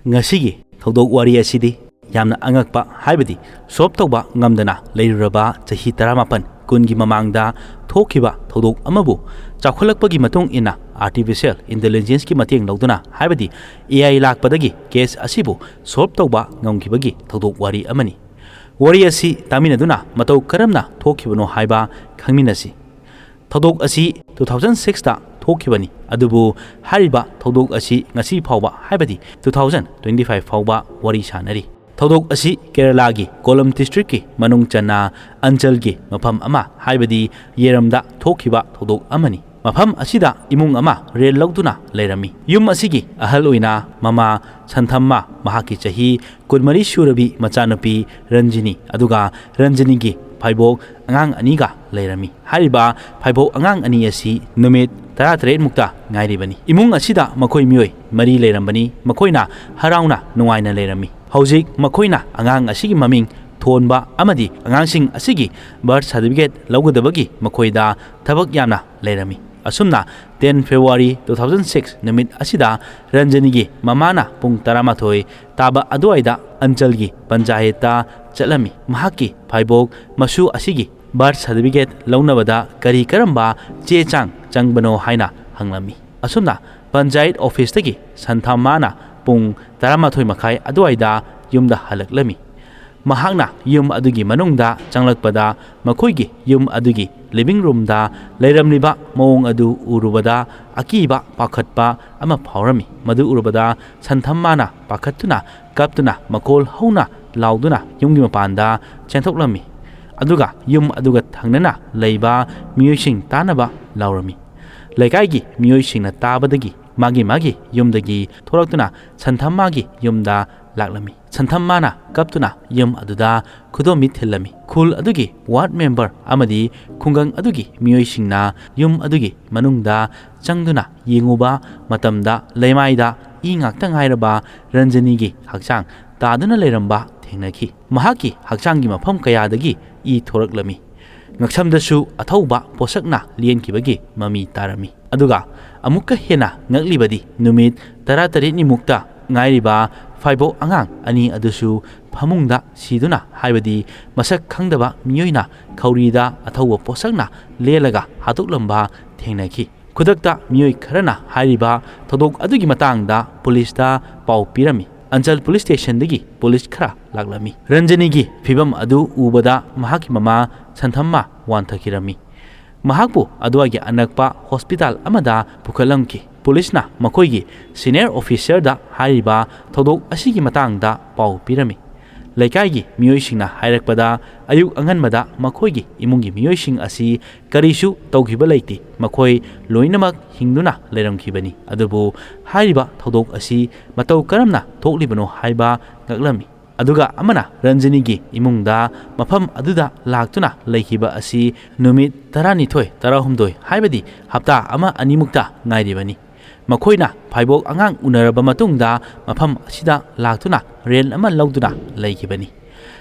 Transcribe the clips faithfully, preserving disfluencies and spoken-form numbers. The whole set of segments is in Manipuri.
ꯉꯁꯤꯒꯤ ꯊꯧꯗꯣꯛ ꯋꯥꯔꯤ ꯑꯁꯤꯗꯤ ꯌꯥꯝꯅ ꯑꯉꯛꯄ, ꯍꯥꯏꯕꯗꯤ solve ꯇꯧꯕ ꯉꯝꯗꯅ ꯂꯩꯔꯨꯔꯕ ꯆꯍꯤ ꯇꯔꯥꯃꯥꯄꯟ ꯀꯨꯟꯒꯤ ꯃꯃꯥꯡꯗ ꯊꯣꯛꯈꯤꯕ ꯊꯧꯗꯣꯛ ꯑꯃꯕꯨ ꯆꯥꯎꯈꯠꯂꯛꯄꯒꯤ ꯃꯇꯨꯡ ꯏꯟꯅ artificial intelligence ꯀꯤ ꯃꯇꯦꯡ ꯂꯧꯗꯨꯅ, ꯍꯥꯏꯕꯗꯤ A I ꯂꯥꯛꯄꯗꯒꯤ case ꯑꯁꯤꯕꯨ solve ꯇꯧꯕ ꯉꯝꯈꯤꯕꯒꯤ ꯊꯧꯗꯣꯛ ꯋꯥꯔꯤ ꯑꯃꯅꯤ꯫ ꯋꯥꯔꯤ ꯑꯁꯤ ꯇꯥꯃꯤꯟꯅꯗꯨꯅ ꯃꯇꯧ ꯀꯔꯝꯅ ꯊꯣꯛꯈꯤꯕꯅꯣ ꯍꯥꯏꯕ ꯈꯪꯃꯤꯟꯅꯁꯤ꯫ ꯊꯧꯗꯣꯛ ꯑꯁꯤ two thousand six ꯇ ꯊꯣꯛꯈꯤꯕꯅꯤ, ꯑꯗꯨꯕꯨ ꯍꯥꯏꯔꯤꯕ ꯊꯧꯗꯣꯛ ꯑꯁꯤ ꯉꯁꯤ ꯐꯥꯎꯕ, ꯍꯥꯏꯕꯗꯤ two thousand twenty five ꯐꯥꯎꯕ ꯋꯥꯔꯤ ꯁꯥꯟꯅꯔꯤ꯫ ꯊꯧꯗꯣꯛ ꯑꯁꯤ ꯀꯦꯔꯂꯥꯒꯤ ꯀꯣꯂꯝ district ꯀꯤ ꯃꯅꯨꯡ ꯆꯟꯅ ꯑꯟꯆꯜꯒꯤ ꯃꯐꯝ ꯑꯃ, ꯍꯥꯏꯕꯗꯤ ꯌꯦꯔꯝꯗ ꯊꯣꯛꯈꯤꯕ ꯊꯧꯗꯣꯛ ꯑꯃꯅꯤ꯫ ꯃꯐꯝ ꯑꯁꯤꯗ ꯏꯃꯨꯡ ꯑꯃ rent ꯂꯧꯗꯨꯅ ꯂꯩꯔꯝꯃꯤ꯫ ꯌꯨꯝ ꯑꯁꯤꯒꯤ ꯑꯍꯜ ꯑꯣꯏꯅ ꯃꯃꯥ ꯁꯟꯊꯝꯃ, ꯃꯍꯥꯛꯀꯤ ꯆꯍꯤ ꯀꯨꯟꯃꯔꯤ ꯁꯨꯔꯕꯤ ꯃꯆꯥꯅꯨꯄꯤ ꯔꯟꯖꯤꯅꯤ, ꯑꯗꯨꯒ ꯔꯟꯖꯤꯅꯤꯒꯤ ꯐꯥꯏꯕꯣꯛ ꯑꯉꯥꯡ ꯑꯅꯤꯒ ꯂꯩꯔꯝꯃꯤ꯫ ꯍꯥꯏꯔꯤꯕ ꯐꯥꯏꯕꯣꯛ ꯑꯉꯥꯡ ꯑꯅꯤ ꯑꯁꯤ ꯅꯨꯃꯤꯠ ꯇꯔꯥꯇꯔꯦꯠ ꯃꯨꯛꯇ ꯉꯥꯏꯔꯤꯕꯅꯤ꯫ ꯏꯃꯨꯡ ꯑꯁꯤꯗ ꯃꯈꯣꯏ ꯃꯤꯑꯣꯏ ꯃꯔꯤ ꯂꯩꯔꯝꯕꯅꯤ꯫ ꯃꯈꯣꯏꯅ ꯍꯔꯥꯎꯅ ꯅꯨꯡꯉꯥꯏꯅ ꯂꯩꯔꯝꯃꯤ꯫ ꯍꯧꯖꯤꯛ ꯃꯈꯣꯏꯅ ꯑꯉꯥꯡ ꯑꯁꯤꯒꯤ ꯃꯃꯤꯡ ꯊꯣꯟꯕ ꯑꯃꯗꯤ ꯑꯉꯥꯡꯁꯤꯡ ꯑꯁꯤꯒꯤ birth certificate ꯂꯧꯒꯗꯕꯒꯤ ꯃꯈꯣꯏꯗ ꯊꯕꯛ ꯌꯥꯝꯅ ꯂꯩꯔꯝꯃꯤ꯫ ꯑꯁꯨꯝꯅ ten February two thousand six ꯅꯨꯃꯤꯠ ꯑꯁꯤꯗ ꯔꯟꯖꯅꯤꯒꯤ ꯃꯃꯥꯅ ꯄꯨꯡ ꯇꯔꯥꯃꯥꯊꯣꯏ ꯇꯥꯕ ꯑꯗꯨꯋꯥꯏꯗ ꯑꯟꯆꯜꯒꯤ ꯄꯟꯆꯥꯌꯦꯠꯇ ꯆꯠꯂꯝꯃꯤ꯫ ꯃꯍꯥꯛꯀꯤ ꯐꯥꯏꯕꯣꯛ ꯃꯁꯨ ꯑꯁꯤꯒꯤ birth certificate ꯂꯧꯅꯕꯗ ꯀꯔꯤ ꯀꯔꯝꯕ ꯆꯦ ꯆꯥꯡ ꯆꯪꯕꯅꯣ ꯍꯥꯏꯅ ꯍꯪꯂꯝꯃꯤ꯫ ꯑꯁꯨꯝꯅ ꯄꯟꯆꯥꯌꯠ office ꯇꯒꯤ ꯁꯟꯊꯥꯃꯥꯅ ꯄꯨꯡ ꯇꯔꯥꯃꯥꯊꯣꯏ ꯃꯈꯥꯏ ꯑꯗꯨꯋꯥꯏꯗ ꯌꯨꯝꯗ ꯍꯜꯂꯛꯂꯝꯃꯤ꯫ ꯃꯍꯥꯛꯅ ꯌꯨꯝ ꯑꯗꯨꯒꯤ ꯃꯅꯨꯡꯗ ꯆꯪꯂꯛꯄꯗ ꯃꯈꯣꯏꯒꯤ ꯌꯨꯝ ꯑꯗꯨꯒꯤ living room ꯗ ꯂꯩꯔꯝꯂꯤꯕ ꯃꯑꯣꯡ ꯑꯗꯨ ꯎꯔꯨꯕꯗ ꯑꯀꯤꯕ ꯄꯥꯈꯠꯄ ꯑꯃ ꯐꯥꯎꯔꯝꯃꯤ꯫ ꯃꯗꯨ ꯎꯔꯨꯕꯗ ꯁꯟꯊꯝꯃꯥꯅ ꯄꯥꯈꯠꯇꯨꯅ ꯀꯞꯇꯨꯅ ꯃꯈꯣꯜ ꯍꯧꯅ ꯂꯥꯎꯗꯨꯅ ꯌꯨꯝꯒꯤ ꯃꯄꯥꯟꯗ ꯆꯦꯟꯊꯣꯛꯂꯝꯃꯤ꯫ ꯑꯗꯨꯒ ꯌꯨꯝ ꯑꯗꯨꯒ ꯊꯪꯅꯅ ꯂꯩꯕ ꯃꯤꯑꯣꯏꯁꯤꯡ ꯇꯥꯅꯕ ꯂꯥꯎꯔꯝꯃꯤ꯫ ꯂꯩꯀꯥꯏꯒꯤ ꯃꯤꯑꯣꯏꯁꯤꯡꯅ ꯇꯥꯕꯗꯒꯤ ꯃꯥꯒꯤ ꯃꯥꯒꯤ ꯌꯨꯝꯗꯒꯤ ꯊꯣꯛꯂꯛꯇꯨꯅ ꯁꯟꯊꯝꯃꯥꯒꯤ ꯌꯨꯝꯗ ꯂꯥꯛꯂꯝꯃꯤ꯫ ꯁꯟꯊꯝꯃꯥꯅ ꯀꯞꯇꯨꯅ ꯌꯨꯝ ꯑꯗꯨꯗ ꯈꯨꯗꯣꯝꯕꯤ ꯊꯤꯜꯂꯝꯃꯤ꯫ ꯈꯨꯜ ꯑꯗꯨꯒꯤ ward member ꯑꯃꯗꯤ ꯈꯨꯡꯒꯪ ꯑꯗꯨꯒꯤ ꯃꯤꯑꯣꯏꯁꯤꯡꯅ ꯌꯨꯝ ꯑꯗꯨꯒꯤ ꯃꯅꯨꯡꯗ ꯆꯪꯗꯨꯅ ꯌꯦꯡꯉꯨꯕ ꯃꯇꯝꯗ ꯂꯩꯃꯥꯏꯗ ꯏ ꯉꯥꯛꯇ ꯉꯥꯏꯔꯕ ꯔꯟꯖꯅꯤꯒꯤ ꯍꯛꯆꯥꯡ ꯇꯥꯗꯨꯅ ꯂꯩꯔꯝꯕ ꯊꯦꯡꯅꯈꯤ꯫ ꯃꯍꯥꯛꯀꯤ ꯍꯛꯆꯥꯡꯒꯤ ꯃꯐꯝ ꯀꯌꯥꯗꯒꯤ ꯏ ꯊꯣꯔꯛꯂꯝꯃꯤ꯫ ꯉꯛꯁꯝꯗꯁꯨ ꯑꯊꯧꯕ ꯄꯣꯠꯁꯛꯅ ꯂꯦꯟꯈꯤꯕꯒꯤ ꯃꯃꯤ ꯇꯥꯔꯝꯃꯤ꯫ ꯑꯗꯨꯒ ꯑꯃꯨꯛꯀ ꯍꯦꯟꯅ ꯉꯛꯂꯤꯕꯗꯤ ꯅꯨꯃꯤꯠ ꯇꯔꯥꯇꯔꯦꯠꯅꯤꯃꯨꯛꯇ ꯉꯥꯏꯔꯤꯕ ꯐꯥꯏꯕꯣꯛ ꯑꯉꯥꯡ ꯑꯅꯤ ꯑꯗꯨꯁꯨ ꯐꯃꯨꯡꯗ ꯁꯤꯗꯨꯅ, ꯍꯥꯏꯕꯗꯤ ꯃꯁꯛ ꯈꯪꯗꯕ ꯃꯤꯑꯣꯏꯅ ꯈꯧꯔꯤꯗ ꯑꯊꯧꯕ ꯄꯣꯠꯁꯛꯅ ꯂꯦꯜꯂꯒ ꯍꯥꯠꯇꯣꯛꯂꯝꯕ ꯊꯦꯡꯅꯈꯤ꯫ ꯈꯨꯗꯛꯇ ꯃꯤꯑꯣꯏ ꯈꯔꯅ ꯍꯥꯏꯔꯤꯕ ꯊꯧꯗꯣꯛ ꯑꯗꯨꯒꯤ ꯃꯇꯥꯡꯗ ꯄꯨꯂꯤꯁꯇ ꯄꯥꯎ ꯄꯤꯔꯝꯃꯤ꯫ ꯑꯟꯆꯜ ꯄꯨꯂꯤꯁ ꯁ꯭ꯇꯦꯁꯟꯗꯒꯤ ꯄꯨꯂꯤꯁ ꯈꯔ ꯂꯥꯛꯂꯝꯃꯤ꯫ ꯔꯟꯖꯅꯤꯒꯤ ꯐꯤꯕꯝ ꯑꯗꯨ ꯎꯕꯗ ꯃꯍꯥꯛꯀꯤ ꯃꯃꯥ ꯁꯟꯊꯝꯃ ꯋꯥꯟꯊꯈꯤꯔꯝꯃꯤ꯫ ꯃꯍꯥꯛꯄꯨ ꯑꯗꯨꯋꯥꯏꯒꯤ ꯑꯅꯛꯄ ꯍꯣꯁꯄꯤꯇꯥꯜ ꯑꯃꯗ ꯄꯨꯈꯠꯂꯝꯈꯤ꯫ ꯄꯨꯂꯤꯁꯅ ꯃꯈꯣꯏꯒꯤ ꯁꯤꯅꯤꯌꯔ ꯑꯣꯐꯤꯁꯔꯗ ꯍꯥꯏꯔꯤꯕ ꯊꯧꯗꯣꯛ ꯑꯁꯤꯒꯤ ꯃꯇꯥꯡꯗ ꯄꯥꯎ ꯄꯤꯔꯝꯃꯤ꯫ ꯂꯩꯀꯥꯏꯒꯤ ꯃꯤꯑꯣꯏꯁꯤꯡꯅ ꯍꯥꯏꯔꯛꯄꯗ, ꯑꯌꯨꯛ ꯑꯉꯟꯕꯗ ꯃꯈꯣꯏꯒꯤ ꯏꯃꯨꯡꯒꯤ ꯃꯤꯑꯣꯏꯁꯤꯡ ꯑꯁꯤ ꯀꯔꯤꯁꯨ ꯇꯧꯈꯤꯕ ꯂꯩꯇꯦ, ꯃꯈꯣꯏ ꯂꯣꯏꯅꯃꯛ ꯍꯤꯡꯗꯨꯅ ꯂꯩꯔꯝꯈꯤꯕꯅꯤ꯫ ꯑꯗꯨꯕꯨ ꯍꯥꯏꯔꯤꯕ ꯊꯧꯗꯣꯛ ꯑꯁꯤ ꯃꯇꯧ ꯀꯔꯝꯅ ꯊꯣꯛꯂꯤꯕꯅꯣ ꯍꯥꯏꯕ ꯉꯛꯂꯝꯃꯤ꯫ ꯑꯗꯨꯒ ꯑꯃꯅ ꯔꯟꯖꯅꯤꯒꯤ ꯏꯃꯨꯡꯗ ꯃꯐꯝ ꯑꯗꯨꯗ ꯂꯥꯛꯇꯨꯅ ꯂꯩꯈꯤꯕ ꯑꯁꯤ ꯅꯨꯃꯤꯠ ꯇꯔꯥꯅꯤꯊꯣꯏ, ꯇꯔꯥꯍꯨꯝꯗꯣꯏ, ꯍꯥꯏꯕꯗꯤ ꯍꯞꯇꯥ ꯑꯃ ꯑꯅꯤꯃꯨꯛꯇ ꯉꯥꯏꯔꯤꯕꯅꯤ꯫ ꯃꯈꯣꯏꯅ ꯐꯥꯏꯕꯣꯛ ꯑꯉꯥꯡ ꯎꯅꯔꯕ ꯃꯇꯨꯡꯗ ꯃꯐꯝ ꯑꯁꯤꯗ ꯂꯥꯛꯇꯨꯅ ꯔꯦꯟ ꯑꯃ ꯂꯧꯗꯨꯅ ꯂꯩꯈꯤꯕꯅꯤ꯫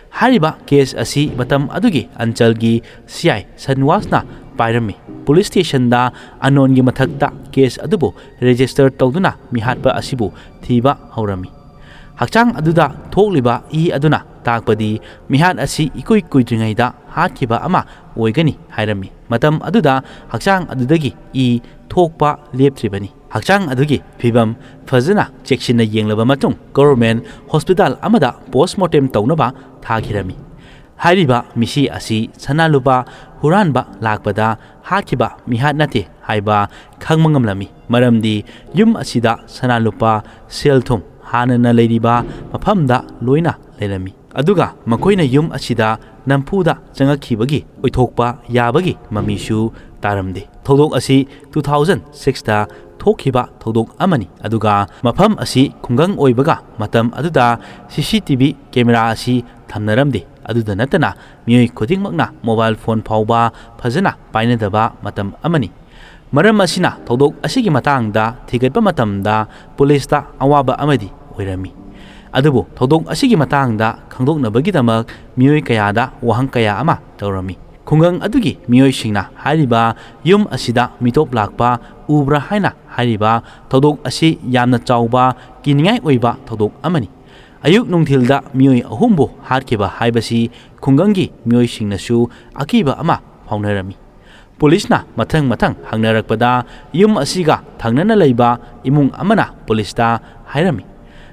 ꯍꯥꯏꯔꯤꯕ ꯀꯦꯁ ꯑꯁꯤ ꯃꯇꯝ ꯑꯗꯨꯒꯤ ꯑꯟꯆꯜꯒꯤ ꯁꯤ ꯑꯥꯏ ꯁꯟꯋꯥꯁꯅ ꯄꯥꯏꯔꯝꯃꯤ꯫ ꯄꯨꯂꯤꯁ ꯁ꯭ꯇꯦꯁꯟꯗ ꯑꯅꯣꯟꯒꯤ ꯃꯊꯛꯇ ꯀꯦꯁ ꯑꯗꯨꯕꯨ ꯔꯦꯖꯤꯁꯇꯔ ꯇꯧꯗꯨꯅ ꯃꯤꯍꯥꯠꯄ ꯑꯁꯤꯕꯨ ꯊꯤꯕ ꯍꯧꯔꯝꯃꯤ꯫ ꯍꯛꯆꯥꯡ ꯑꯗꯨꯗ ꯊꯣꯛꯂꯤꯕ ꯏ ꯑꯗꯨꯅ ꯇꯥꯛꯄꯗꯤ ꯃꯤꯍꯥꯠ ꯑꯁꯤ ꯏꯀꯨꯏ ꯀꯨꯏꯗ꯭ꯔꯤꯉꯩꯗ ꯍꯥꯠꯈꯤꯕ ꯑꯃ ꯑꯣꯏꯒꯅꯤ ꯍꯥꯏꯔꯝꯃꯤ꯫ ꯃꯇꯝ ꯑꯗꯨꯗ ꯍꯛꯆꯥꯡ ꯑꯗꯨꯗꯒꯤ ꯏ ꯊꯣꯛꯄ ꯂꯦꯞꯇ꯭ꯔꯤꯕꯅꯤ꯫ ꯍꯛꯆꯥꯡ ꯑꯗꯨꯒꯤ ꯐꯤꯕꯝ ꯐꯖꯅ ꯆꯦꯛꯁꯤꯟꯅ ꯌꯦꯡꯂꯕ ꯃꯇꯨꯡ ꯒꯣꯚꯔꯟꯃꯦꯟꯠ ꯍꯣꯁꯄꯤꯇꯥꯜ ꯑꯃꯗ ꯄꯣꯁꯃꯣꯔꯇꯦꯝ ꯇꯧꯅꯕ ꯊꯥꯈꯤꯔꯝꯃꯤ꯫ ꯍꯥꯏꯔꯤꯕ ꯃꯤꯁꯤ ꯑꯁꯤ ꯁꯅꯥ ꯂꯨꯄꯥ ꯍꯨꯔꯥꯟꯕ ꯂꯥꯛꯄꯗ ꯍꯥꯠꯈꯤꯕ ꯃꯤꯍꯥꯠ ꯅꯠꯇꯦ ꯍꯥꯏꯕ ꯈꯪꯕ ꯉꯝꯂꯝꯃꯤ, ꯃꯔꯝꯗꯤ ꯌꯨꯝ ꯑꯁꯤꯗ ꯁꯅꯥ ꯂꯨꯄꯥ, ꯁꯦꯜ ꯊꯨꯝ ꯍꯥꯟꯅꯅ ꯂꯩꯔꯤꯕ ꯃꯐꯝꯗ ꯂꯣꯏꯅ ꯂꯩꯔꯝꯃꯤ꯫ ꯑꯗꯨꯒ ꯃꯈꯣꯏꯅ ꯌꯨꯝ ꯑꯁꯤꯗ ꯅꯝꯐꯨꯗ ꯆꯪꯉꯛꯈꯤꯕꯒꯤ ꯑꯣꯏꯊꯣꯛꯄ ꯌꯥꯕꯒꯤ ꯃꯃꯤꯁꯨ ꯇꯥꯔꯝꯗꯦ꯫ ꯊꯧꯗꯣꯛ ꯑꯁꯤ ꯇꯨ ꯊꯥꯎꯖꯟ ꯁꯤꯛꯁꯇ ꯊꯣꯛꯈꯤꯕ ꯊꯧꯗꯣꯛ ꯑꯃꯅꯤ, ꯑꯗꯨꯒ ꯃꯐꯝ ꯑꯁꯤ ꯈꯨꯡꯒꯪ ꯑꯣꯏꯕꯒ ꯃꯇꯝ ꯑꯗꯨꯗ ꯁꯤ ꯁꯤ ꯇꯤ ꯚꯤ ꯀꯦꯃꯦꯔꯥ ꯑꯁꯤ ꯊꯝꯅꯔꯝꯗꯦ꯫ ꯑꯗꯨꯗ ꯅꯠꯇꯅ ꯃꯤꯑꯣꯏ ꯈꯨꯗꯤꯡꯃꯛꯅ ꯃꯣꯕꯥꯏꯜ ꯐꯣꯟ ꯐꯥꯎꯕ ꯐꯖꯅ ꯄꯥꯏꯅꯗꯕ ꯃꯇꯝ ꯑꯃꯅꯤ꯫ ꯃꯔꯝ ꯑꯁꯤꯅ ꯊꯧꯗꯣꯛ ꯑꯁꯤꯒꯤ ꯃꯇꯥꯡꯗ ꯊꯤꯒꯠꯄ ꯃꯇꯝꯗ ꯄꯨꯂꯤꯁꯇ ꯑꯋꯥꯕ ꯑꯃꯗꯤ ꯑꯣꯏꯔꯝꯃꯤ꯫ ꯑꯗꯨꯕꯨ ꯊꯧꯗꯣꯛ ꯑꯁꯤꯒꯤ ꯃꯇꯥꯡꯗ ꯈꯪꯗꯣꯛꯅꯕꯒꯤꯗꯃꯛ ꯃꯤꯑꯣꯏ ꯀꯌꯥꯗ ꯋꯥꯍꯪ ꯀꯌꯥ ꯑꯃ ꯇꯧꯔꯝꯃꯤ꯫ ꯈꯨꯡꯒꯪ ꯑꯗꯨꯒꯤ ꯃꯤꯑꯣꯏꯁꯤꯡꯅ ꯍꯥꯏꯔꯤꯕ ꯌꯨꯝ ꯑꯁꯤꯗ ꯃꯤꯇꯣꯞ ꯂꯥꯛꯄ ꯎꯕ꯭ꯔꯥ ꯍꯥꯏꯅ ꯍꯥꯏꯔꯤꯕ ꯊꯧꯗꯣꯛ ꯑꯁꯤ ꯌꯥꯝꯅ ꯆꯥꯎꯕ ꯀꯤꯅꯤꯡꯉꯥꯏ ꯑꯣꯏꯕ ꯊꯧꯗꯣꯛ ꯑꯃꯅꯤ꯫ ꯑꯌꯨꯛ ꯅꯨꯡꯊꯤꯜꯗ ꯃꯤꯑꯣꯏ ꯑꯍꯨꯝꯕꯨ ꯍꯥꯠꯈꯤꯕ ꯍꯥꯏꯕꯁꯤ ꯈꯨꯡꯒꯪꯒꯤ ꯃꯤꯑꯣꯏꯁꯤꯡꯅꯁꯨ ꯑꯀꯤꯕ ꯑꯃ ꯐꯥꯎꯅꯔꯝꯃꯤ꯫ ꯄꯨꯂꯤꯁꯅ ꯃꯊꯪ ꯃꯊꯪ ꯍꯪꯅꯔꯛꯄꯗ ꯌꯨꯝ ꯑꯁꯤꯒ ꯊꯪꯅꯅ ꯂꯩꯕ ꯏꯃꯨꯡ ꯑꯃꯅ ꯄꯨꯂꯤꯁꯇ ꯍꯥꯏꯔꯝꯃꯤ꯫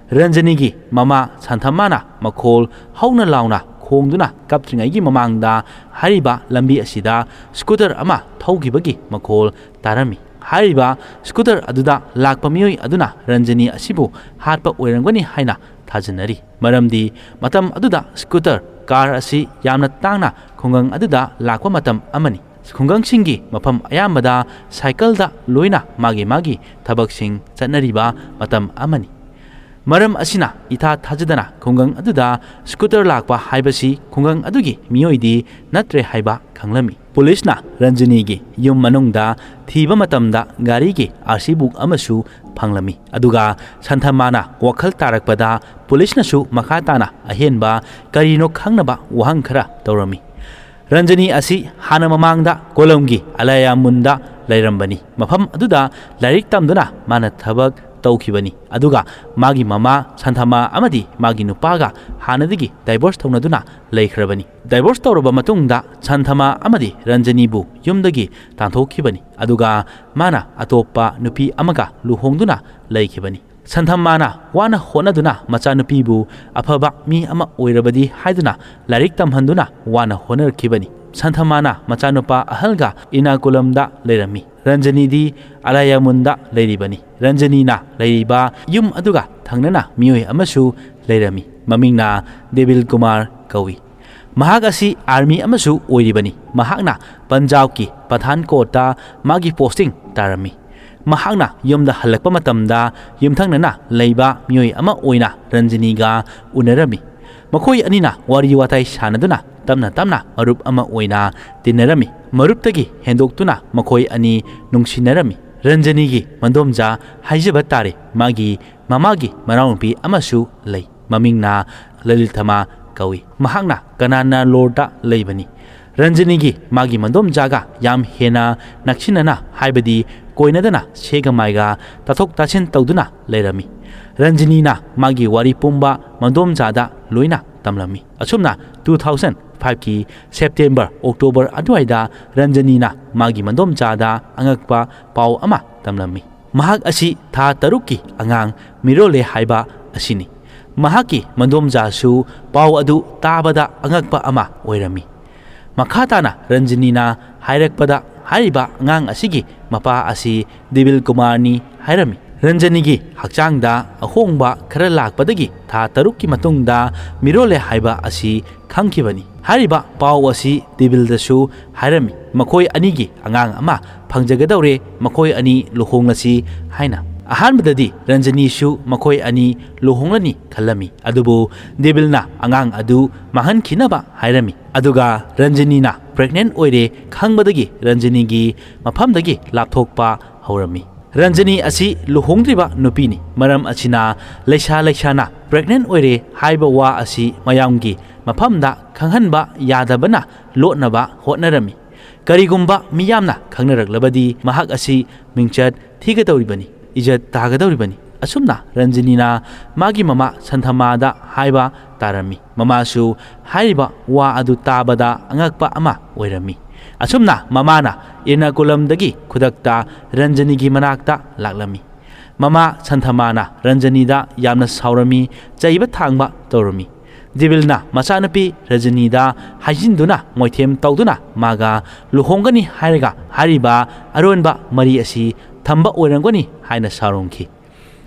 ꯔꯟꯖꯅꯤꯒꯤ ꯃꯃꯥ ꯁꯟꯊꯃꯥꯅ ꯃꯈꯣꯜ ꯍꯧꯅ ꯂꯥꯎꯅ ꯈꯣꯡꯗꯨꯅ ꯀꯞꯇ꯭ꯔꯤꯉꯩꯒꯤ ꯃꯃꯥꯡꯗ ꯍꯥꯏꯔꯤꯕ ꯂꯝꯕꯤ ꯑꯁꯤꯗ ꯁ꯭ꯀꯨꯇꯔ ꯑꯃ ꯊꯧꯈꯤꯕꯒꯤ ꯃꯈꯣꯜ ꯇꯥꯔꯝꯃꯤ꯫ ꯍꯥꯏꯔꯤꯕ ꯁ꯭ꯀꯨꯇꯔ ꯑꯗꯨꯗ ꯂꯥꯛꯄ ꯃꯤꯑꯣꯏ ꯑꯗꯨꯅ ꯔꯟꯖꯅꯤ ꯑꯁꯤꯕꯨ ꯍꯥꯠꯄ ꯑꯣꯏꯔꯝꯒꯅꯤ ꯍꯥꯏꯅ ꯊꯥꯖꯅꯔꯤ꯫ ꯃꯔꯝꯗꯤ ꯃꯇꯝ ꯑꯗꯨꯗ ꯁ꯭ꯀꯨꯇꯔ, ꯀꯥꯔ ꯑꯁꯤ ꯌꯥꯝꯅ ꯇꯥꯡꯅ ꯈꯨꯡꯒꯪ ꯑꯗꯨꯗ ꯂꯥꯛꯄ ꯃꯇꯝ ꯑꯃꯅꯤ꯫ ꯈꯨꯡꯒꯪꯁꯤꯡꯒꯤ ꯃꯐꯝ ꯑꯌꯥꯝꯕꯗ ꯁꯥꯏꯀꯜꯗ ꯂꯣꯏꯅ ꯃꯥꯒꯤ ꯃꯥꯒꯤ ꯊꯕꯛꯁꯤꯡ ꯆꯠꯅꯔꯤꯕ ꯃꯇꯝ ꯑꯃꯅꯤ꯫ ꯃꯔꯝ ꯑꯁꯤꯅ ꯏꯊꯥ ꯊꯥꯖꯗꯅ ꯈꯨꯡꯒꯪ ꯑꯗꯨꯗ ꯁ꯭ꯀꯨꯇꯔ ꯂꯥꯛꯄ ꯍꯥꯏꯕꯁꯤ ꯈꯨꯡꯒꯪ ꯑꯗꯨꯒꯤ ꯃꯤꯑꯣꯏꯗꯤ ꯅꯠꯇ꯭ꯔꯦ ꯍꯥꯏꯕ ꯈꯪꯂꯝꯃꯤ꯫ ꯄꯨꯂꯤꯁꯅ ꯔꯟꯖꯅꯤꯒꯤ ꯌꯨꯝ ꯃꯅꯨꯡꯗ ꯊꯤꯕ ꯃꯇꯝꯗ ꯒꯥꯔꯤꯒꯤ ꯑꯥꯔ ꯁꯤ ꯕꯨꯛ ꯑꯃꯁꯨ ꯐꯪꯂꯝꯃꯤ꯫ ꯑꯗꯨꯒ ꯁꯟꯊꯃꯥꯅ ꯋꯥꯈꯜ ꯇꯥꯔꯛꯄꯗ ꯄꯨꯂꯤꯁꯅꯁꯨ ꯃꯈꯥ ꯇꯥꯅ ꯑꯍꯦꯟꯕ ꯀꯔꯤꯅꯣ ꯈꯪꯅꯕ ꯋꯥꯍꯪ ꯈꯔ ꯇꯧꯔꯝꯃꯤ꯫ ꯔꯟꯖꯅꯤ ꯑꯁꯤ ꯍꯥꯟꯅ ꯃꯃꯥꯡꯗ ꯀꯣꯂꯝꯒꯤ ꯑꯂꯥꯌꯥꯃꯨꯟꯗ ꯂꯩꯔꯝꯕꯅꯤ꯫ ꯃꯐꯝ ꯑꯗꯨꯗ ꯂꯥꯏꯔꯤꯛ ꯇꯝꯗꯨꯅ ꯃꯥꯅ ꯊꯕꯛ ꯇꯧꯈꯤꯕꯅꯤ꯫ ꯑꯗꯨꯒ ꯃꯥꯒꯤ ꯃꯃꯥ ꯁꯟꯊꯃꯥ ꯑꯃꯗꯤ ꯃꯥꯒꯤ ꯅꯨꯄꯥꯒ ꯍꯥꯟꯅꯗꯒꯤ ꯗꯥꯏꯚꯣꯔꯁ ꯇꯧꯅꯗꯨꯅ ꯂꯩꯈ꯭ꯔꯕꯅꯤ꯫ ꯗꯥꯏꯚꯣꯔꯁ ꯇꯧꯔꯕ ꯃꯇꯨꯡꯗ ꯁꯟꯊꯃꯥ ꯑꯃꯗꯤ ꯔꯟꯖꯅꯤꯕꯨ ꯌꯨꯝꯗꯒꯤ ꯇꯥꯟꯊꯣꯛꯈꯤꯕꯅꯤ꯫ ꯑꯗꯨꯒ ꯃꯥꯅ ꯑꯇꯣꯞꯄ ꯅꯨꯄꯤ ꯑꯃꯒ ꯂꯨꯍꯣꯡꯗꯨꯅ ꯂꯩꯈꯤꯕꯅꯤ꯫ ꯁꯟꯊꯃꯥꯅ ꯋꯥꯅ ꯍꯣꯠꯅꯗꯨꯅ ꯃꯆꯥꯅꯨꯄꯤꯕꯨ ꯑꯐꯕ ꯃꯤ ꯑꯃ ꯑꯣꯏꯔꯕꯗꯤ ꯍꯥꯏꯗꯨꯅ ꯂꯥꯏꯔꯤꯛ ꯇꯝꯍꯟꯗꯨꯅ ꯋꯥꯅ ꯍꯣꯠꯅꯔꯛꯈꯤꯕꯅꯤ꯫ ꯁꯟꯊꯃꯥꯅ ꯃꯆꯥꯅꯨꯄꯥ ꯑꯍꯜꯒ ꯏꯅꯥꯀꯨꯂꯝꯗ ꯂꯩꯔꯝꯃꯤ꯫ ꯔꯟꯖꯅꯤꯗꯤ ꯑꯂꯥꯌꯥꯃꯨꯟꯗ ꯂꯩꯔꯤꯕꯅꯤ꯫ ꯔꯟꯖꯅꯤꯅ ꯂꯩꯔꯤꯕ ꯌꯨꯝ ꯑꯗꯨꯒ ꯊꯪꯅꯅ ꯃꯤꯑꯣꯏ ꯑꯃꯁꯨ ꯂꯩꯔꯝꯃꯤ꯫ ꯃꯃꯤꯡꯅ ꯗꯦꯕꯤꯜ ꯀꯨꯃꯥꯔ ꯀꯧꯏ꯫ ꯃꯍꯥꯛ ꯑꯁꯤ ꯑꯥꯔꯃꯤ ꯑꯃꯁꯨ ꯑꯣꯏꯔꯤꯕꯅꯤ꯫ ꯃꯍꯥꯛꯅ ꯄꯟꯖꯥꯕꯀꯤ ꯄꯊꯥꯟꯀꯣꯠꯇ ꯃꯥꯒꯤ ꯄꯣꯁꯇꯤꯡ ꯇꯥꯔꯝꯃꯤ꯫ ꯃꯍꯥꯛꯅ ꯌꯨꯝꯗ ꯍꯜꯂꯛꯄ ꯃꯇꯝꯗ ꯌꯨꯝꯊꯪꯅꯅ ꯂꯩꯕ ꯃꯤꯑꯣꯏ ꯑꯃ ꯑꯣꯏꯅ ꯔꯟꯖꯅꯤꯒ ꯎꯅꯔꯝꯃꯤ꯫ ꯃꯈꯣꯏ ꯑꯅꯤꯅ ꯋꯥꯔꯤ ꯋꯥꯇꯥꯏ ꯁꯥꯟꯅꯗꯨꯅ ꯇꯞꯅ ꯇꯞꯅ ꯃꯔꯨꯞ ꯑꯃ ꯑꯣꯏꯅ ꯇꯤꯟꯅꯔꯝꯃꯤ꯫ ꯃꯔꯨꯞꯇꯒꯤ ꯍꯦꯟꯗꯣꯛꯇꯨꯅ ꯃꯈꯣꯏ ꯑꯅꯤ ꯅꯨꯡꯁꯤꯅꯔꯝꯃꯤ꯫ ꯔꯟꯖꯅꯤꯒꯤ ꯃꯗꯣꯝꯆꯥ ꯍꯥꯏꯖꯕ ꯇꯥꯔꯦ, ꯃꯥꯒꯤ ꯃꯃꯥꯒꯤ ꯃꯅꯥꯎꯅꯨꯄꯤ ꯑꯃꯁꯨ ꯂꯩ꯫ ꯃꯃꯤꯡꯅ ꯂꯂꯤꯊꯃꯥ ꯀꯧꯏ꯫ ꯃꯍꯥꯛꯅ ꯀꯅꯥꯅꯥꯂꯣꯔꯗ ꯂꯩꯕꯅꯤ꯫ ꯔꯟꯖꯅꯤꯒꯤ ꯃꯥꯒꯤ ꯃꯗꯣꯝꯆꯥꯒ ꯌꯥꯝ ꯍꯦꯟꯅ ꯅꯛꯁꯤꯟꯅꯅ, ꯍꯥꯏꯕꯗꯤ ꯀꯣꯏꯅꯗꯅ ꯁꯦꯒ ꯃꯥꯏꯒ ꯇꯥꯊꯣꯛ ꯇꯥꯁꯤꯟ ꯇꯧꯗꯨꯅ ꯂꯩꯔꯝꯃꯤ꯫ ꯔꯟꯖꯅꯤꯅ ꯃꯥꯒꯤ ꯋꯥꯔꯤ ꯄꯨꯝꯕ ꯃꯗꯣꯝꯆꯥꯗ ꯂꯣꯏꯅ ꯇꯝꯂꯝꯃꯤ꯫ ꯑꯁꯨꯝꯅ two thousand fiveꯀꯤ ꯁꯦꯞꯇꯦꯝꯕꯔ, ꯑꯣꯛꯇꯣꯕꯔ ꯑꯗꯨꯋꯥꯏꯗ ꯔꯟꯖꯅꯤꯅ ꯃꯥꯒꯤ ꯃꯗꯣꯝꯆꯥꯗ ꯑꯉꯛꯄ ꯄꯥꯎ ꯑꯃ ꯇꯝꯂꯝꯃꯤ꯫ ꯃꯍꯥꯛ ꯑꯁꯤ ꯊꯥ ꯇꯔꯨꯛꯀꯤ ꯑꯉꯥꯡ ꯃꯤꯔꯣꯂꯦ ꯍꯥꯏꯕ ꯑꯁꯤꯅꯤ꯫ ꯃꯍꯥꯛꯀꯤ ꯃꯗꯣꯝꯆꯥꯁꯨ ꯄꯥꯎ ꯑꯗꯨ ꯇꯥꯕꯗ ꯑꯉꯛꯄ ꯑꯃ ꯑꯣꯏꯔꯝꯃꯤ꯫ ꯃꯈꯥ ꯇꯥꯅ ꯔꯟꯖꯅꯤꯅ ꯍꯥꯏꯔꯛꯄꯗ, ꯍꯥꯏꯔꯤꯕ ꯑꯉꯥꯡ ꯑꯁꯤꯒꯤ ꯃꯄꯥ ꯑꯁꯤ ꯗꯦꯕꯤꯜ ꯀꯨꯃꯥꯔꯅꯤ ꯍꯥꯏꯔꯝꯃꯤ꯫ ꯔꯟꯖꯅꯤꯒꯤ ꯍꯛꯆꯥꯡꯗ ꯑꯍꯣꯡꯕ ꯈꯔ ꯂꯥꯛꯄꯗꯒꯤ ꯊꯥ ꯇꯔꯨꯛꯀꯤ ꯃꯇꯨꯡꯗ ꯃꯤꯔꯣꯂꯦ ꯍꯥꯏꯕ ꯑꯁꯤ ꯈꯪꯈꯤꯕꯅꯤ꯫ ꯍꯥꯏꯔꯤꯕ ꯄꯥꯎ ꯑꯁꯤ ꯗꯦꯕꯤꯜꯗꯁꯨ ꯍꯥꯏꯔꯝꯃꯤ꯫ ꯃꯈꯣꯏ ꯑꯅꯤꯒꯤ ꯑꯉꯥꯡ ꯑꯃ ꯐꯪꯖꯒꯗꯧꯔꯦ, ꯃꯈꯣꯏ ꯑꯅꯤ ꯂꯨꯍꯣꯡꯂꯁꯤ ꯍꯥꯏꯅ꯫ ꯑꯍꯥꯟꯕꯗꯗꯤ ꯔꯟꯖꯅꯤꯁꯨ ꯃꯈꯣꯏ ꯑꯅꯤ ꯂꯨꯍꯣꯡꯂꯅꯤ ꯈꯜꯂꯝꯃꯤ, ꯑꯗꯨꯕꯨ ꯗꯦꯕꯤꯜꯅ ꯑꯉꯥꯡ ꯑꯗꯨ ꯃꯥꯡꯍꯟꯈꯤꯅꯕ ꯍꯥꯏꯔꯝꯃꯤ꯫ ꯑꯗꯨꯒ ꯔꯟꯖꯅꯤꯅ ꯄ꯭ꯔꯦꯒꯅꯦꯟ ꯑꯣꯏꯔꯦ ꯈꯪꯕꯗꯒꯤ ꯔꯟꯖꯅꯤꯒꯤ ꯃꯐꯝꯗꯒꯤ ꯂꯥꯞꯊꯣꯛꯄ ꯍꯧꯔꯝꯃꯤ꯫ ꯔꯟꯖꯅꯤ ꯑꯁꯤ ꯂꯨꯍꯣꯡꯗ꯭ꯔꯤꯕ ꯅꯨꯄꯤꯅꯤ꯫ ꯃꯔꯝ ꯑꯁꯤꯅ ꯂꯩꯁꯥ ꯂꯩꯁꯥꯅ ꯄ꯭ꯔꯦꯒꯅꯦꯟ ꯑꯣꯏꯔꯦ ꯍꯥꯏꯕ ꯋꯥ ꯑꯁꯤ ꯃꯌꯥꯝꯒꯤ ꯃꯐꯝꯗ ꯈꯪꯍꯟꯕ ꯌꯥꯗꯕꯅ ꯂꯣꯠꯅꯕ ꯍꯣꯠꯅꯔꯝꯃꯤ꯫ ꯀꯔꯤꯒꯨꯝꯕ ꯃꯤꯌꯥꯝꯅ ꯈꯪꯅꯔꯛꯂꯕꯗꯤ ꯃꯍꯥꯛ ꯑꯁꯤ ꯃꯤꯡꯆꯠ ꯊꯤꯒꯗꯧꯔꯤꯕꯅꯤ, ꯏꯖꯠ ꯇꯥꯒꯗꯧꯔꯤꯕꯅꯤ꯫ ꯑꯁꯨꯝꯅ ꯔꯟꯖꯅꯤꯅ ꯃꯥꯒꯤ ꯃꯃꯥ ꯁꯟꯊꯃꯥꯗ ꯍꯥꯏꯕ ꯇꯥꯔꯝꯃꯤ꯫ ꯃꯃꯥꯁꯨ ꯍꯥꯏꯔꯤꯕ ꯋꯥ ꯑꯗꯨ ꯇꯥꯕꯗ ꯑꯉꯛꯄ ꯑꯃ ꯑꯣꯏꯔꯝꯃꯤ꯫ ꯑꯁꯨꯝꯅ ꯃꯃꯥꯅ ꯏꯔꯅꯥꯀꯨꯂꯝꯗꯒꯤ ꯈꯨꯗꯛꯇ ꯔꯟꯖꯅꯤꯒꯤ ꯃꯅꯥꯛꯇ ꯂꯥꯛꯂꯝꯃꯤ꯫ ꯃꯃꯥ ꯁꯟꯊꯃꯥꯅ ꯔꯟꯖꯅꯤꯗ ꯌꯥꯝꯅ ꯁꯥꯎꯔꯝꯃꯤ, ꯆꯩꯕ ꯊꯥꯡꯕ ꯇꯧꯔꯝꯃꯤ꯫ ꯗꯦꯕꯤꯜꯅ ꯃꯆꯥꯅꯨꯄꯤ ꯔꯟꯖꯅꯤꯗ ꯍꯥꯏꯖꯤꯟꯗꯨꯅ ꯃꯣꯏꯊꯦꯝ ꯇꯧꯗꯨꯅ ꯃꯥꯒ ꯂꯨꯍꯣꯡꯒꯅꯤ ꯍꯥꯏꯔꯒ ꯍꯥꯏꯔꯤꯕ ꯑꯔꯣꯟꯕ ꯃꯔꯤ ꯑꯁꯤ ꯊꯝꯕ ꯑꯣꯏꯔꯝꯒꯅꯤ ꯍꯥꯏꯅ ꯁꯥꯎꯔꯝꯈꯤ꯫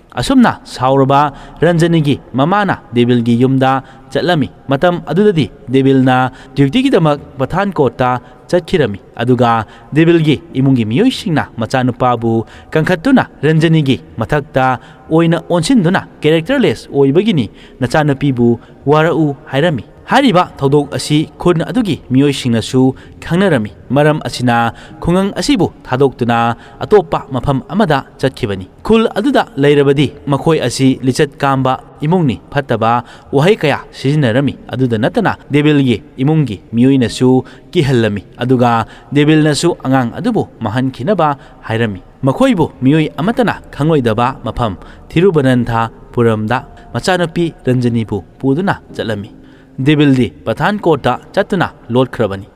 ꯑꯁꯨꯝꯅ ꯁꯥꯎꯔꯕ ꯔꯟꯖꯅꯤꯒꯤ ꯃꯃꯥꯅ ꯗꯦꯕꯤꯜꯒꯤ ꯌꯨꯝꯗ ꯆꯠꯂꯝꯃꯤ꯫ ꯃꯇꯝ ꯑꯗꯨꯗꯗꯤ ꯗꯦꯕꯤꯜꯅ ꯗ꯭ꯌꯨꯇꯤꯒꯤꯗꯃꯛ ꯄꯊꯥꯟꯀꯣꯠꯇ ꯆꯠꯈꯤꯔꯝꯃꯤ꯫ ꯑꯗꯨꯒ ꯗꯦꯕꯤꯜꯒꯤ ꯏꯃꯨꯡꯒꯤ ꯃꯤꯑꯣꯏꯁꯤꯡꯅ ꯃꯆꯥꯅꯨꯄꯥꯕꯨ ꯀꯟꯈꯠꯇꯨꯅ ꯔꯟꯖꯅꯤꯒꯤ ꯃꯊꯛꯇ ꯑꯣꯏꯅ ꯑꯣꯟꯁꯤꯟꯗꯨꯅ, "ꯀꯦꯔꯦꯛꯇꯔꯂꯦꯁ ꯑꯣꯏꯕꯒꯤꯅꯤ, ꯅꯆꯥꯅꯨꯄꯤꯕꯨ ꯋꯥꯔꯛꯎ" ꯍꯥꯏꯔꯝꯃꯤ꯫ ꯍꯥꯏꯔꯤꯕ ꯊꯧꯗꯣꯛ ꯑꯁꯤ ꯈꯨꯟ ꯑꯗꯨꯒꯤ ꯃꯤꯑꯣꯏꯁꯤꯡꯅꯁꯨ ꯈꯪꯅꯔꯝꯃꯤ꯫ ꯃꯔꯝ ꯑꯁꯤꯅ ꯈꯨꯡꯒꯪ ꯑꯁꯤꯕꯨ ꯊꯥꯗꯣꯛꯇꯨꯅ ꯑꯇꯣꯞꯄ ꯃꯐꯝ ꯑꯃꯗ ꯆꯠꯈꯤꯕꯅꯤ꯫ ꯈꯨꯜ ꯑꯗꯨꯗ ꯂꯩꯔꯕꯗꯤ ꯃꯈꯣꯏ ꯑꯁꯤ ꯂꯤꯆꯠ ꯀꯥꯝꯕ ꯏꯃꯨꯡꯅꯤ ꯐꯠꯇꯕ ꯋꯥꯍꯩ ꯀꯌꯥ ꯁꯤꯖꯤꯟꯅꯔꯝꯃꯤ꯫ ꯑꯗꯨꯗ ꯅꯠꯇꯅ ꯗꯦꯕꯤꯜꯒꯤ ꯏꯃꯨꯡꯒꯤ ꯃꯤꯑꯣꯏꯅꯁꯨ ꯀꯤꯍꯜꯂꯝꯃꯤ, ꯑꯗꯨꯒ ꯗꯦꯕꯤꯜꯅꯁꯨ ꯑꯉꯥꯡ ꯑꯗꯨꯕꯨ ꯃꯥꯡꯍꯟꯈꯤꯅꯕ ꯍꯥꯏꯔꯝꯃꯤ꯫ ꯃꯈꯣꯏꯕꯨ ꯃꯤꯑꯣꯏ ꯑꯃꯠꯇꯅ ꯈꯪꯂꯣꯏꯗꯕ ꯃꯐꯝ ꯊꯤꯔꯨꯕꯅꯟꯊꯄꯨꯔꯝꯗ ꯃꯆꯥꯅꯨꯄꯤ ꯔꯟꯖꯅꯤꯕꯨ ꯄꯨꯗꯨꯅ ꯆꯠꯂꯝꯃꯤ꯫ ꯗꯦꯕꯤꯜꯗꯤ ꯄꯊꯥꯟꯀꯣꯠꯇ ꯆꯠꯇꯨꯅ ꯂꯣꯠꯈ꯭ꯔꯕꯅꯤ꯫